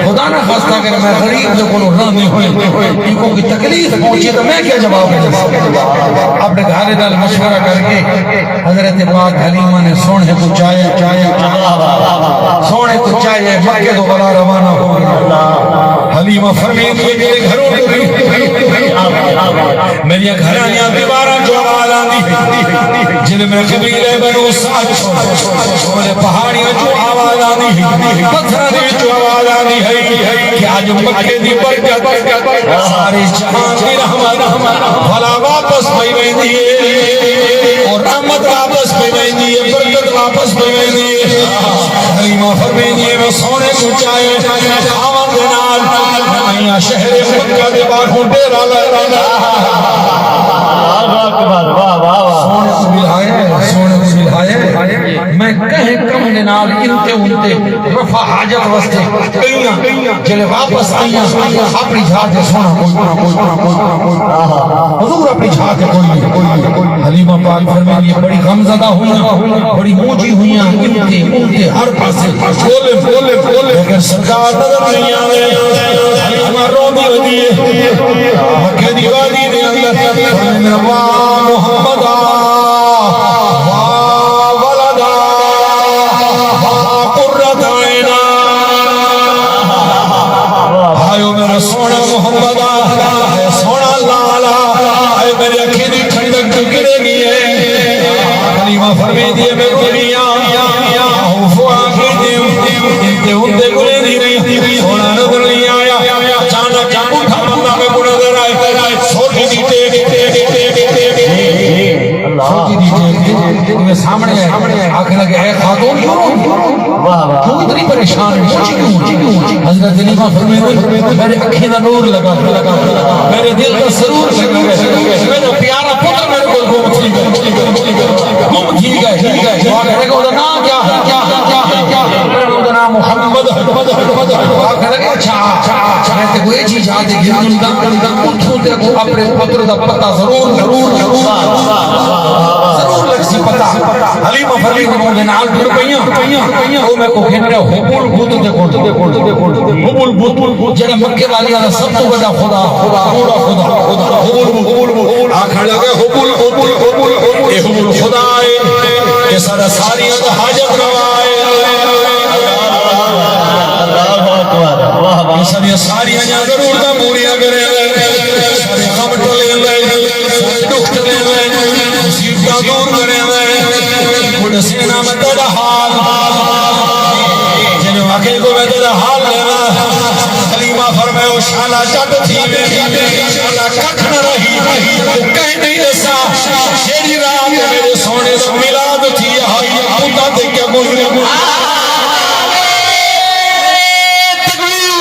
خدا نہ خواستہ اگر میں غریب دے کولوں رہندی ہوئی، اینکوں کوئی تکلیف پہنچی تاں میں کیا جواب ݙیساں؟ اپݨے گھر نال مشورہ کر کے حضرت پاک حلیمہ نے سوہݨے کوں چایا، چایا، چایا، سوہݨے کوں چایا، مکے توں ولا روانہ ہو ڳئی۔ حلیمہ فرمیندی ہے، میݙے گھروں ٹری، میݙیاں گھراں دیاں دیواراں چوں آواز آندی، جیڑھے میں قبیلے بنو سعد، اوندے پہاڑیاں چوں آواز آندی، پتھراں دے وچوں آواز آندی ہے کہ اڄ مکے دی برکت، سارے جہان دی رحمت، بھلا واپس پئی ویندی ہے، اور رحمت واپس پئی ویندی ہے، برکت واپس پئی ویندی ہے۔ حلیمہ فرمیندی ہے، میں سوہݨے کوں چایا، خاوند دے نال، میں آئیاں شہر مکہ دے باہوں ڈیرہ لایا۔ اللہ اکبر، واہ، واہ، واہ۔ سوہݨے کوں ملایا، سوہݨے کوں ملایا۔ میں کہیں کم دے نال انتے انتے رفع حاجت واسطے کئیاں، جیڑھے واپس آئیاں، اپݨی جھا تے سوہݨا کوئی نہ، کوئی نہ، کوئی نہ، کوئی نہ۔ حضور اپݨی جھا تے کوئی نہ، کوئی نہ۔ حلیمہ پاک فرمیندی ہے، بڑی غمزدہ ہوئیاں، بڑی موجی ہوئیاں، انتے انتے ہر پاسے ڳولے، ڳولے، ڳولے، لیکن سرکار نظر نہیں آندے۔ حلیمہ روندی ودی ہے، مکے دی وادی دے اندر، فرمیندی، واہ محمد، واہ ولدا، واہ قرۃ عینا۔ ہائے او میرا سوہݨا محمد، ہائے سوہݨا لالا، ہائے میری اکھیں دی ٹھنڈک جو گرے ڳئی ہے۔ حلیمہ فرمیندی ہے، میں روندی آں، خوف آ ڳئی، انتے انتے ڳولیندی رہی، سوہݨا نظر نہیں آیا۔ اچانک ٻڈھا بندہ میکوں نظر آئے، سوٹی دی ٹیک، ٹیک، ٹیک، ٹیک، ٹیک۔ اللہ۔ سوٹی دی ٹیک، ٹیک، ٹیک، سامݨے آئے، آکھݨ لڳے، اے خاتون، کیوں روندی؟ واہ، واہ۔ کیوں اتنی پریشان ہے؟ سوچی کیوں؟ حضرت حلیمہ فرمیندی، میرے اکھیں دا نور لگا، لگا، لگا، میرے دل دا سرور لگا، میرا پیارا پتر میرے کول گم تھی ڳئے، گم تھی ڳئے۔ وہ آکھݨ لڳے، اوندا ناں کیا ہے؟ کیا ہے؟ کیا ہے؟ کیا ہے؟ اوندا ناں محمد ہے۔ آکھݨ لڳے، اچھا، اچھا، اچھا، میں تیکوں ایجھی جھا تے گھن ونڄاں، اتھوں تیکوں اپݨے پتر دا پتہ ضرور، ضرور، ضرور، ضرور لڳسی پتہ۔ حلیمہ فرمیندی، میں اوندے نال ٹر پئیاں، او میکوں گھن ڳئے حب البت دے کول، حب البت، جیڑھا مکے والیاں دا سب توں وݙا خدا، خدا، خدا، خدا، خدا، حب البت۔ آکھݨ لڳے، حب البت، حب البت، اے حب الخدا ہے، اے ساݙا ساریاں دا حاجت روا ہے۔ اللہ اکبر، واہ، واہ۔ اے ساݙیاں ساریاں ضرورتاں پوریاں کریندا ہے، سارے غم ٹلیندے، سارے ݙکھ ٹلیندے، مصیبتاں دور کریندے۔ کوں ݙسینا میں تیݙا حال، جنوں آکھے کوں میں تیݙا حال ݙیواں۔ حلیمہ فرمائے، او شالا جٹ تھی ویندی، شالا ککھ نہ رہی، توں کہیں نہیں ݙسا، جیڑھی رات میݙے سوہݨے دا میلاد تھیا ہئی، اتھاں تے کیا گزری۔ تکبیر!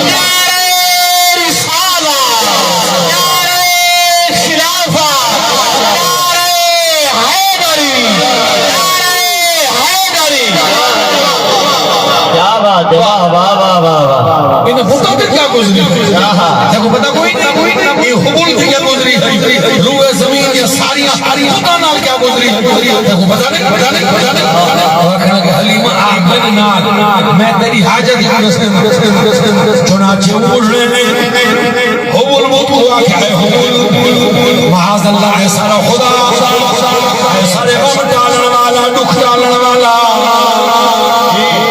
نعرہ رسالت! نعرہ خلافت! نعرہ حیدری! نعرہ حیدری! کیا بات ہے، واہ، واہ، واہ، واہ، واہ۔ انہاں بتاں تے کیا گزری؟ آہا۔ تیکوں پتہ کوئی نہیں، کوئی نہیں۔ یہ حبل تے کیا گزری؟ روئے زمین یا ساری، ساری بتاں نال کیا گزری؟ تیکوں پتہ نہیں، پتہ نہیں، پتہ نہیں۔ آکھݨ لگے، حلیمہ، آ میݙے نال، میں تیݙی حاجت کوں ݙسداں۔ چنانچہ اوں بڈھڑے نے حبل بت کوں آکھیا، اے حبل، معاذ اللہ، اے ساݙا خدا، اے ساݙے غم ٹالݨ والا، ݙکھ ٹالݨ والا،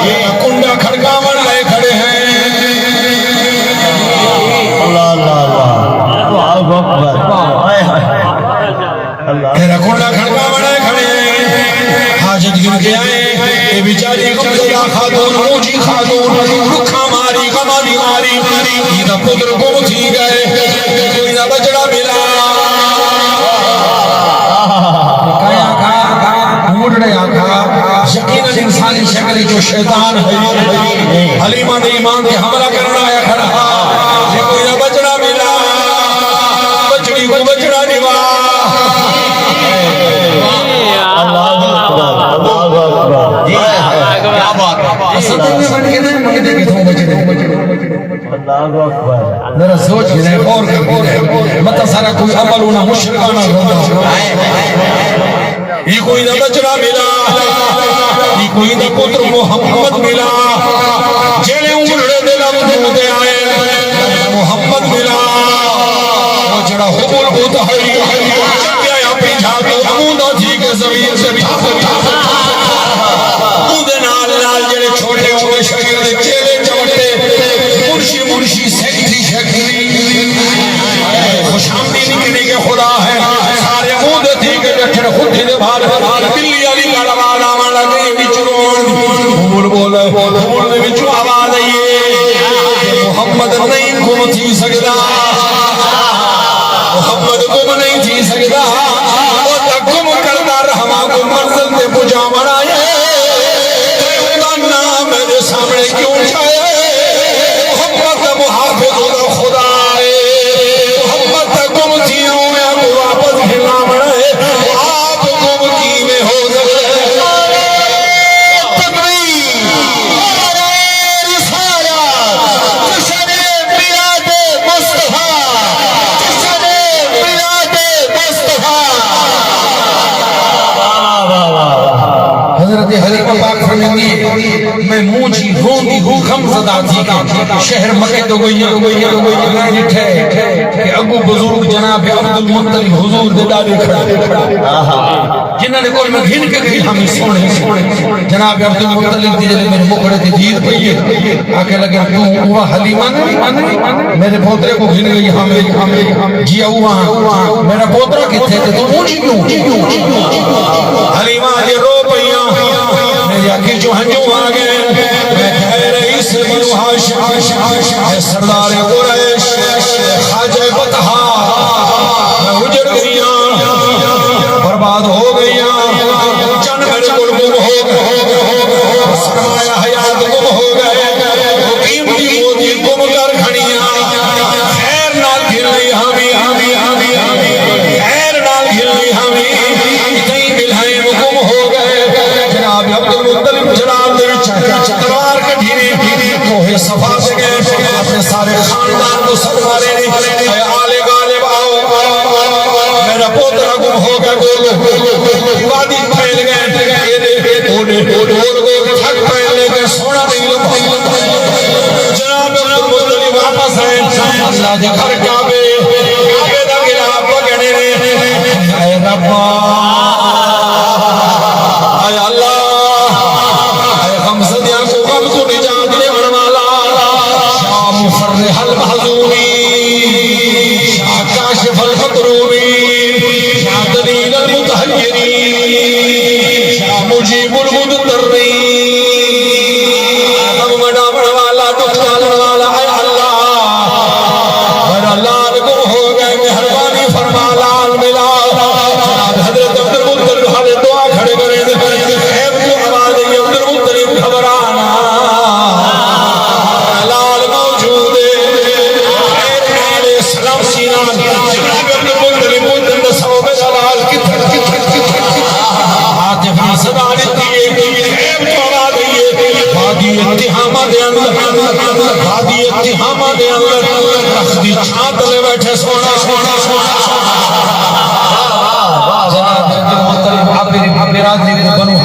اے کنڈا کھڑکاوݨ لے کھڑے ہیں۔ اللہ، اللہ، اللہ۔ اللہ اکبر۔ ہائے، ہائے۔ اللہ۔ تیݙا کنڈا کھڑکاوݨ لے کھڑے ہیں۔ حاجت گھن کے آئے۔ اے بیچاری غمزدہ خاتون، موجی خاتون، رکھاں ماری، غماں دی ماری، ایندا پتر گم تھی ڳئے، کوئی نہ بچڑا ملا۔ کہیں آکھا، بڈھڑے آکھا، یقیناً انسانی شکل وچ شیطان ہے۔ حلیمہ دے ایمان تے حملہ کرݨ آیا کھڑا۔ جے کوئی نہ بچڑا ملا، بچڑی کوں بچڑا ݙیوا۔ اللہ اکبر، اللہ اکبر۔ کیا بات ہے۔ اساں تے ایویں منگدے، منگدے کتھوں بچڑے؟ اللہ اکبر۔ ذرا سوچ کے غور کر کے، متاں سارا کوئی عمل انہاں مشرکانہ ہوندا۔ یہ کوئی نہ بچڑا ملا، یہ کوئی نہ پتر محمد ملا۔ جیڑھے اوں بڈھڑے دے لفظ منہ تے آئے، محمد ملا۔ او جیڑھا حبل بت ہئی، چکیا اپݨی جھاتی، اموندا تھی کے زمین تے بٹھا، بٹھا، بٹھا۔ اوندے نال نال جیڑھے چھوٹے ہوندے شریعت دے چیلے چمٹے، منشی، منشی، سیکرٹری، سیکرٹری، خوش آمدید کہنے کے خدا ہے۔ سارے اموندے تھی کے ݙٹھے، خود تھی دے بھال، بھال، بلی والی ڳالھ آواز آوݨ لڳ ڳئی، وچ روݨ دی۔ حبل بولے، حبل دے وچوں آواز آئی ہے، محمد نہیں گم تھی سڳدا، محمد گم نہیں تھی سڳدا، او تاں گم کردہ رہواں کوں منزل تے پڄاوݨ آئے۔ تیں اوندا ناں میݙے سامݨے کیوں چائے؟ محمد دا محافظ، اوندا خدا ہے۔ محمد دا گم تھی ہویا کوں واپس گھن آوݨ ہے۔ آپ گم کیویں ہو سڳدے؟ تکبیر! نعرہ رسالت! جشن میلاد مصطفیٰ! جشن میلاد مصطفیٰ! واہ، واہ، واہ، واہ۔ حضرت حلیمہ پاک فرماندی ہے، میں منہ جی روندی ہوئی غم زدہ تھی کے شہر مکے توں ڳئی ہاں، میں ݙٹھے کہ اڳوں بزرگ جناب عبدالمطلب حضور دے ݙاݙے کھڑے، جنہاں دے کول میں گھن کے ڳئی ہامی سوہݨے۔ جناب عبدالمطلب دی جیلے میݙے مکھڑے تے دید پئی ہے، آکھے لڳے، توں اوہا حلیمہ نہیں؟ میݙے پوترے کوں گھن ڳئی ہامی؟ جی اوہا۔ میݙا پوترا کتھے تے توں اونجی کیوں؟ حلیمہ اڄ رو پئیاں، میݙی اکھیں چوں ہنجوں آ ڳئے۔ میں کہہ رہی سے بنو ہاشم، اے سردار قریش، خواجہ بطحا، میں اجڑ ڳئیاں، برباد ہو ڳئیاں، چن میݙے کول گم ہو ڳئے، سرمایہ حیات گم ہو ڳئے، قیمتی موتی گم کر کھڑیاں، خیر نال گھن لئی ہامی، خیر نال گھن لئی ہامی، اتھائیں ٻلھائیں گم ہو ڳئے۔ جناب عبدالمطلب جلال دے وچ تلوار کڈھی نے، کوہ صفا تے ڳئے، اپݨے سارے خاندان کوں سݙ مارے نے، اے آل غالب آؤ، میݙا پوترا گم ہو ڳیا، ڳولو۔ وادی پھیل ڳئے، ایݙے، اوݙے، ڳول ڳول تھک پئے، لیکن سوہݨا نہیں لبھا۔ جناب عبدالمطلب واپس آئے، اللہ دے گھر کعبے، کعبے دا غلاف پکڑے نے۔ اے ربا، اے اللہ، اے غمزدیاں کوں غم توں نجات ݙیوݨ والا، شاہ مفرح المحزونین، شاہ کاشف المکروبین، شاہ دلیل المتحیرین، شاہ مجیب المضطرین، غم وݙاوݨ والا، ݙکھ لاہݨ والا، اے اللہ،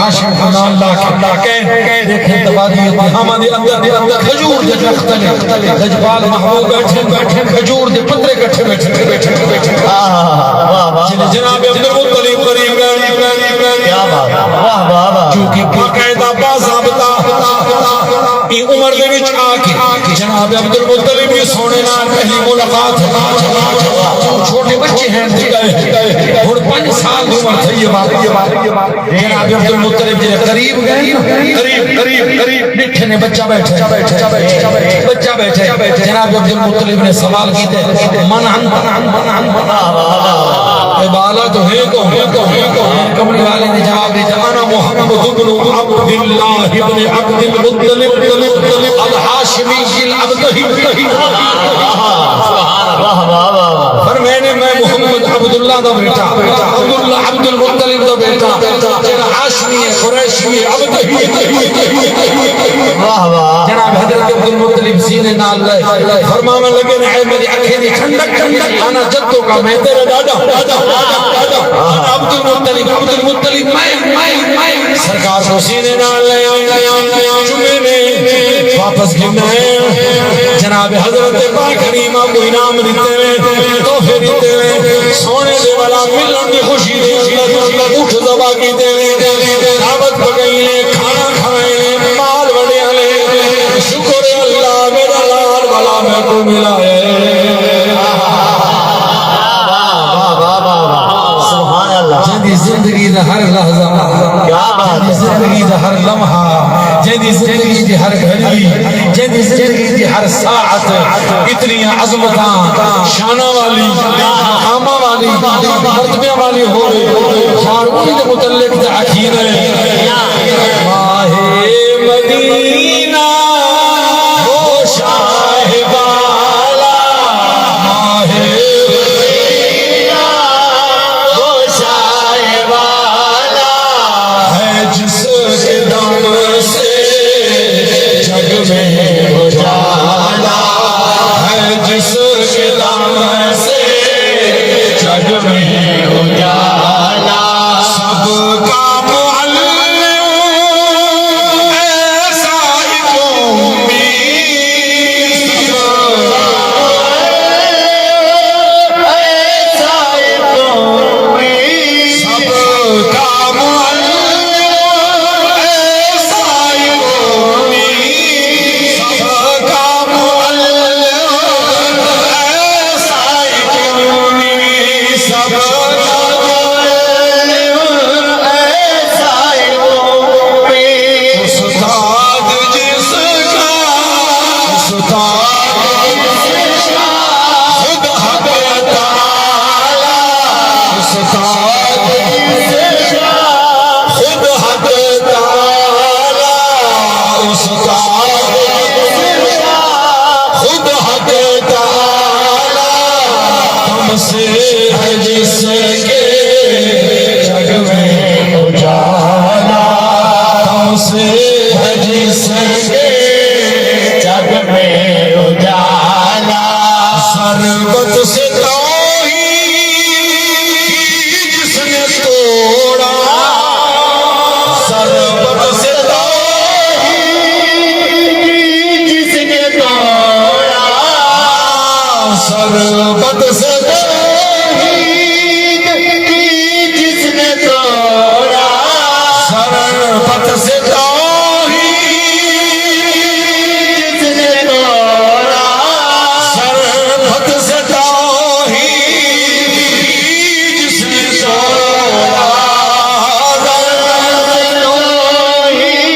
ہاشم کوں نال لا کے، کہیں، ݙیکھیں تبادی اتحاماں دے اندر، دے اندر کھجور دے درخت نے۔ لجپال محبوب ٻیٹھے، ٻیٹھے کھجور دے پترے کٹھے ٻیٹھے، ٻیٹھے، ٻیٹھے۔ آہ، واہ، واہ، جناب عبدالمطلب قریب ڳئے۔ کیا بات ہے، واہ، واہ، واہ۔ چونکہ باقاعدہ باضابطہ ایں عمر دے وچ آ کے جناب عبدالمطلب دی سوہݨے نال پہلی ملاقات ہے۔ چھوٹے بچے ہیں، ہݨ پنج سال دی عمر تھئی ہے۔ جناب عبدالمطلب جیڑھے قریب ڳئے نا، قریب، قریب، قریب ݙٹھے نے، بچہ ٻیٹھے، بچہ ٻیٹھے۔ جناب عبدالمطلب نے سوال کیتے، "من انت؟" اے ٻالا، توں ہیں کون؟ کملی والے نے جواب ݙتا، "انا محمد ابن عبداللہ ابن عبدالمطلب الہاشمی الابتہی۔" واہ، واہ، واہ، واہ۔ فرمائے نے، میں محمد عبداللہ دا بیٹا، عبداللہ، عبدالمطلب دا بیٹا، جیڑھا ہاشمی ہے، قریشی ہے، ابتہی ہے۔ واہ، واہ۔ جناب حضرت عبدالمطلب سینے نال لائے، فرماوݨ لڳے نے، "اے میری اکھیں دی ٹھنڈک، انا جدک، میں تیرا ݙاݙا، ݙاݙا، ݙاݙا، ݙاݙا۔ انا عبدالمطلب، عبدالمطلب، میں، میں، میں۔" سرکار کوں سینے نال لے آئے، چمے نے، واپس گھن آئے۔ جناب حضرت پاک حلیمہ کوں انعام ݙتے نے، تحفے ݙتے نے، سوہݨے دے ولا ملݨ دی خوشی دے اندر اٹھ ذبح کیتے نے، دعوت پکائی نے، کھانا کھوائے نے، مال ونڈیا نے۔ شکر ہے اللہ، میرا لال ولا میکوں ملا ہے۔ واہ، واہ، واہ، واہ، واہ۔ سبحان اللہ۔ جیندی زندگی دا ہر لحظہ، کیا بات ہے۔ جیندی زندگی دا ہر لمحہ، جیندی زندگی دی ہر گھڑی، جیندی زندگی دی ہر ساعت اتنی عظمتاں، شاناں والی، مقاماں والی، مرتبیاں والی ہووے، یار، ایں دے متعلق تے آکھیے نے، ماہ مدینہ، وہ شاہ والا، ماہ مدینہ، وہ شاہ والا ہے، جس کے دم سے جگ میں اجالا ہے، جس کے دم سے جگ میں اجالا۔ سب کا معلم ایسا ایک امید، ایسا ایک امید۔ سب کا معلم ایسا ایک امید، سب کا معلم ایسا ایک امید، سب کا معلم ایسا ایک امید۔ استاد جس کا، استاد جس کا خود حق تعالی، استاد خود حق تعالی، استاد خود حق تعالی، تم سے ہے جس کے جگ میں اجالا، تم سے ہے جس کے جگ میں اجالا۔ ضربت سے توحید جس نے توڑا، ضربت سے توحید جس نے توڑا، ضربت سے توحید جس نے توڑا، ضربت سے توحید جس نے توڑا، ضربت سے توحید جس نے توڑا، ضربت سے توحید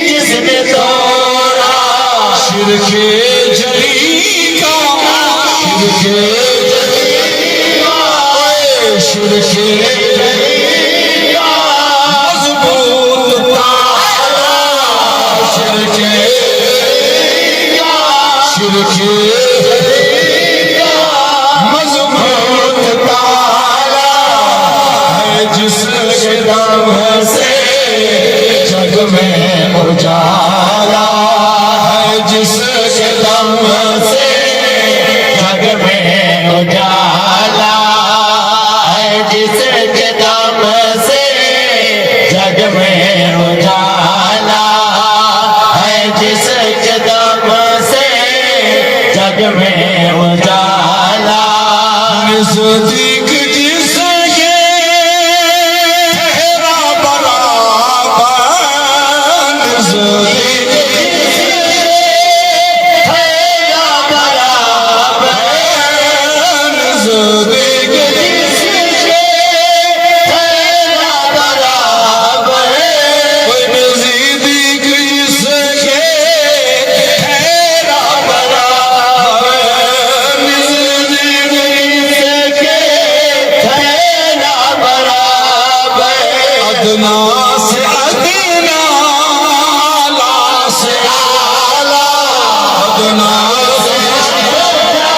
جس نے توڑا۔ شرک جلی کا، شرک جلی کا، اے شرک جلی کا مضبوط تالا، شرک جلی کا، شرک جلی کا مضبوط تالا ہے، جس کے دم سے جگ میں اجالا ہے، جس کے دم سے جگ میں اجالا ہے، جس ادنیٰ سے ادنیٰ، اعلیٰ سے اعلیٰ۔ ادنیٰ سے ادنیٰ،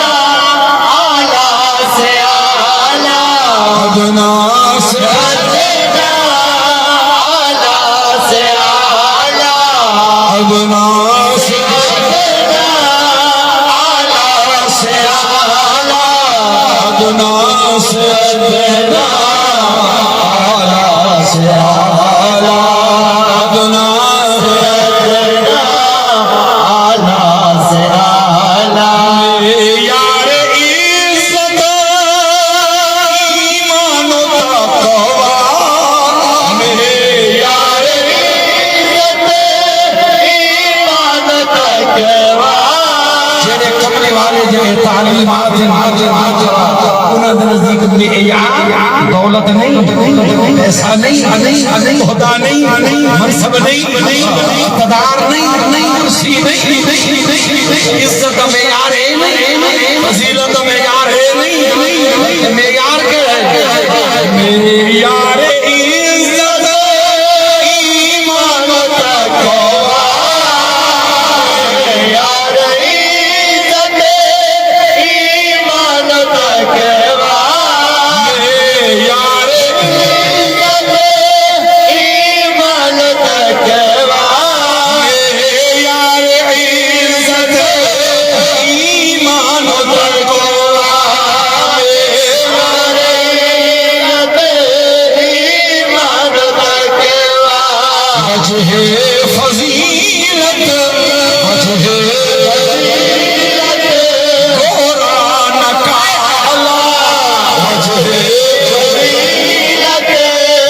اعلیٰ سے اعلیٰ۔ ادنیٰ سے ادنیٰ، اعلیٰ سے اعلیٰ۔ ادنیٰ سے ادنیٰ، اعلیٰ سے اعلیٰ۔ ادنیٰ سے ادنیٰ، اعلیٰ سے اعلیٰ۔ ادنیٰ سے ادنیٰ، اعلیٰ سے اعلیٰ۔ یار عزت ایمان و تقویٰ، میرے یار عزت ایمان و تقویٰ۔ جیڑھے کملی والے جیڑھے تعلیمات، انہاں دے نزدیک معیار دولت نہیں، پیسہ نہیں، عہدہ نہیں، منصب نہیں، اقتدار نہیں، کرسی نہیں، عزت دا معیار اے نہیں، فضیلت دا معیار اے نہیں، معیار کیا ہے؟ معیار عزت ایمان و تقویٰ، معیار عزت ایمان و تقویٰ، معیار عزت ایمان و تقویٰ، معیار عزت ایمان و تقویٰ، معیار عزت ایمان و تقویٰ۔ وجہ فضیلت، وجہ فضیلت، گورا نہ کالا۔ وجہ فضیلت،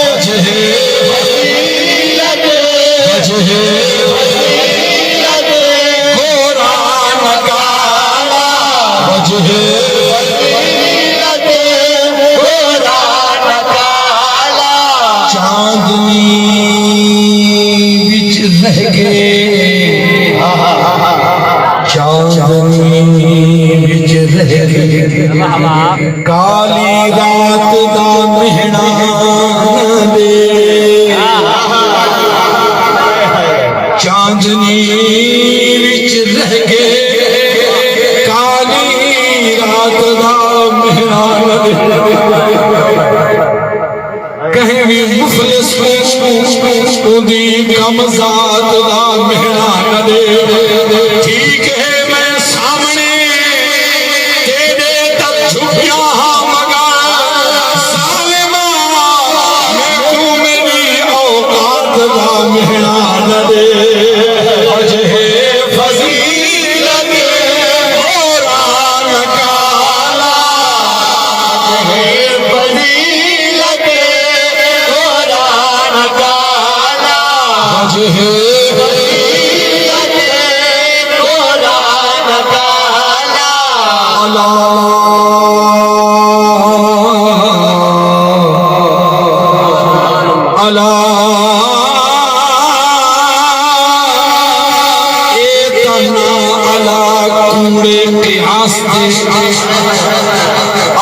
وجہ فضیلت، وجہ فضیلت، گورا نہ کالا۔ وجہ فضیلت، گورا نہ کالا۔ چاندنی وچ رہ کے، چاندنی وچ رہ کے، کالی رات دا مہݨا نہ ݙے۔ چاندنی وچ رہ کے، کالی رات دا مہݨا نہ ݙے۔ کہیں وی مخلص کوں اوندی کم ذات دا مہݨا نہ ݙے۔ ٹھیک ہے میں سامݨے تیݙے تک جھکیا ہاں، مگر ظالما، میکوں میݙی اوقات دا مہݨا نہ ݙے۔ وجہ فضیلت، گورا نہ کالا۔ وجہ فضیلت، گورا نہ کالا۔ وجہ فضیلت، گورا نہ کالا۔ الا، الا، اے تاں نہ الا کوڑے قیاس تے۔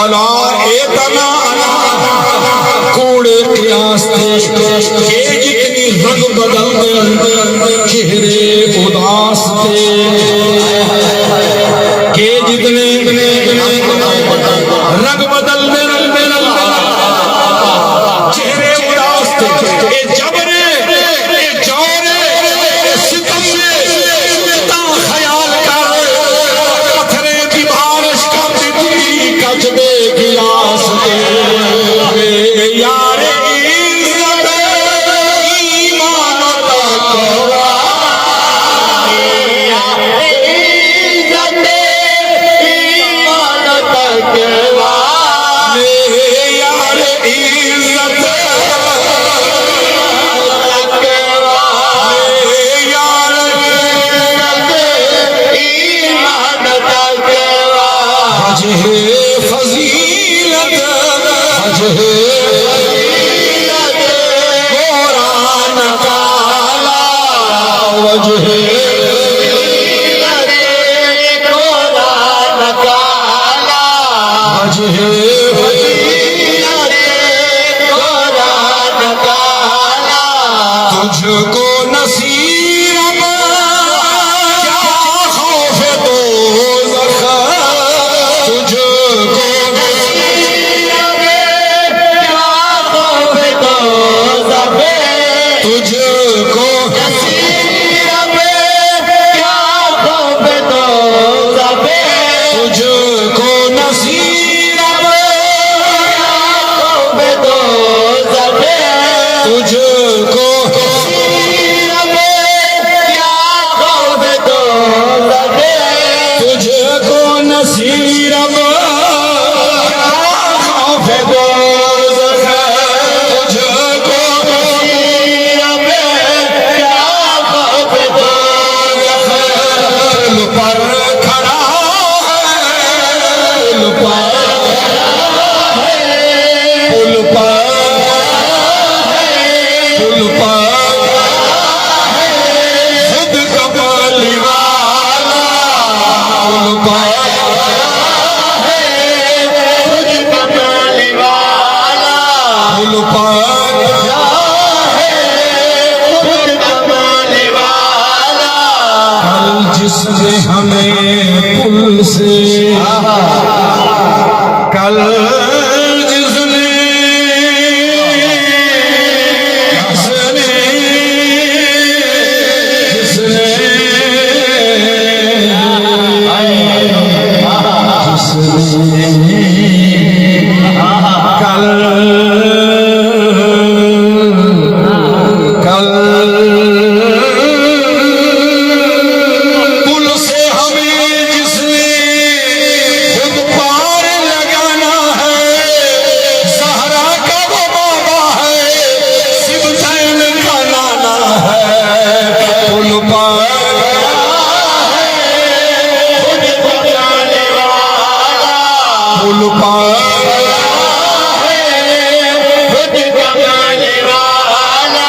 الا، اے تاں نہ الا کوڑے قیاس تے۔ اے جتنی رنگ بدلدن چہرے اداس تے۔ اے جتنے رنگ بدلدن چہرے اداس تے۔ اے جبر اے، اے جور اے، اے ستم اے، تاں خیال کر، پتھریں دی بارش کر ݙتی گج دے گلاس تے۔ اے یار عزت ایمان تقویٰ، اے یار عزت ایمان تقویٰ۔ میرے یار عزت تقویٰ، میرے یار عزت ایمان تقویٰ۔ وجہ فضیلت، وجہ فضیلت، گورا نہ کالا۔ وجہ فضیلت، گورا نہ کالا۔ وجہ فضیلت، گورا نہ کالا۔ دوزخ، تجھ کو مسیرا میں کیا خوف دوزخ۔ پل پر کھڑا ہے، پل پر کھڑا ہے، پل پر کھڑا ہے، پل پر کھڑا ہے، خود کمالی والا، پل پر کھڑا ہے، خود کمالی والا، پل پر کھڑا ہے، خود کمالی والا۔ کل جس نے ہمیں پل سے، کل جس نے، جس نے، جس نے، جس نے کل، کل پل سے ہمیں جس نے خود پار لگانا ہے، زہرا کا وہ بابا ہے، سبطین کا نانا ہے۔ پل پار ہے، خود پہنچانے والا۔ پل پار ہے، خود پہنچانے والا۔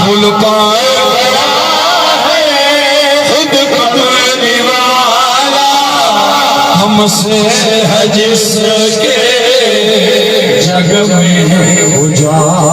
پل پار ہے، خود پہنچانے والا۔ ہم سے ہے جس کے جگ میں اجالا۔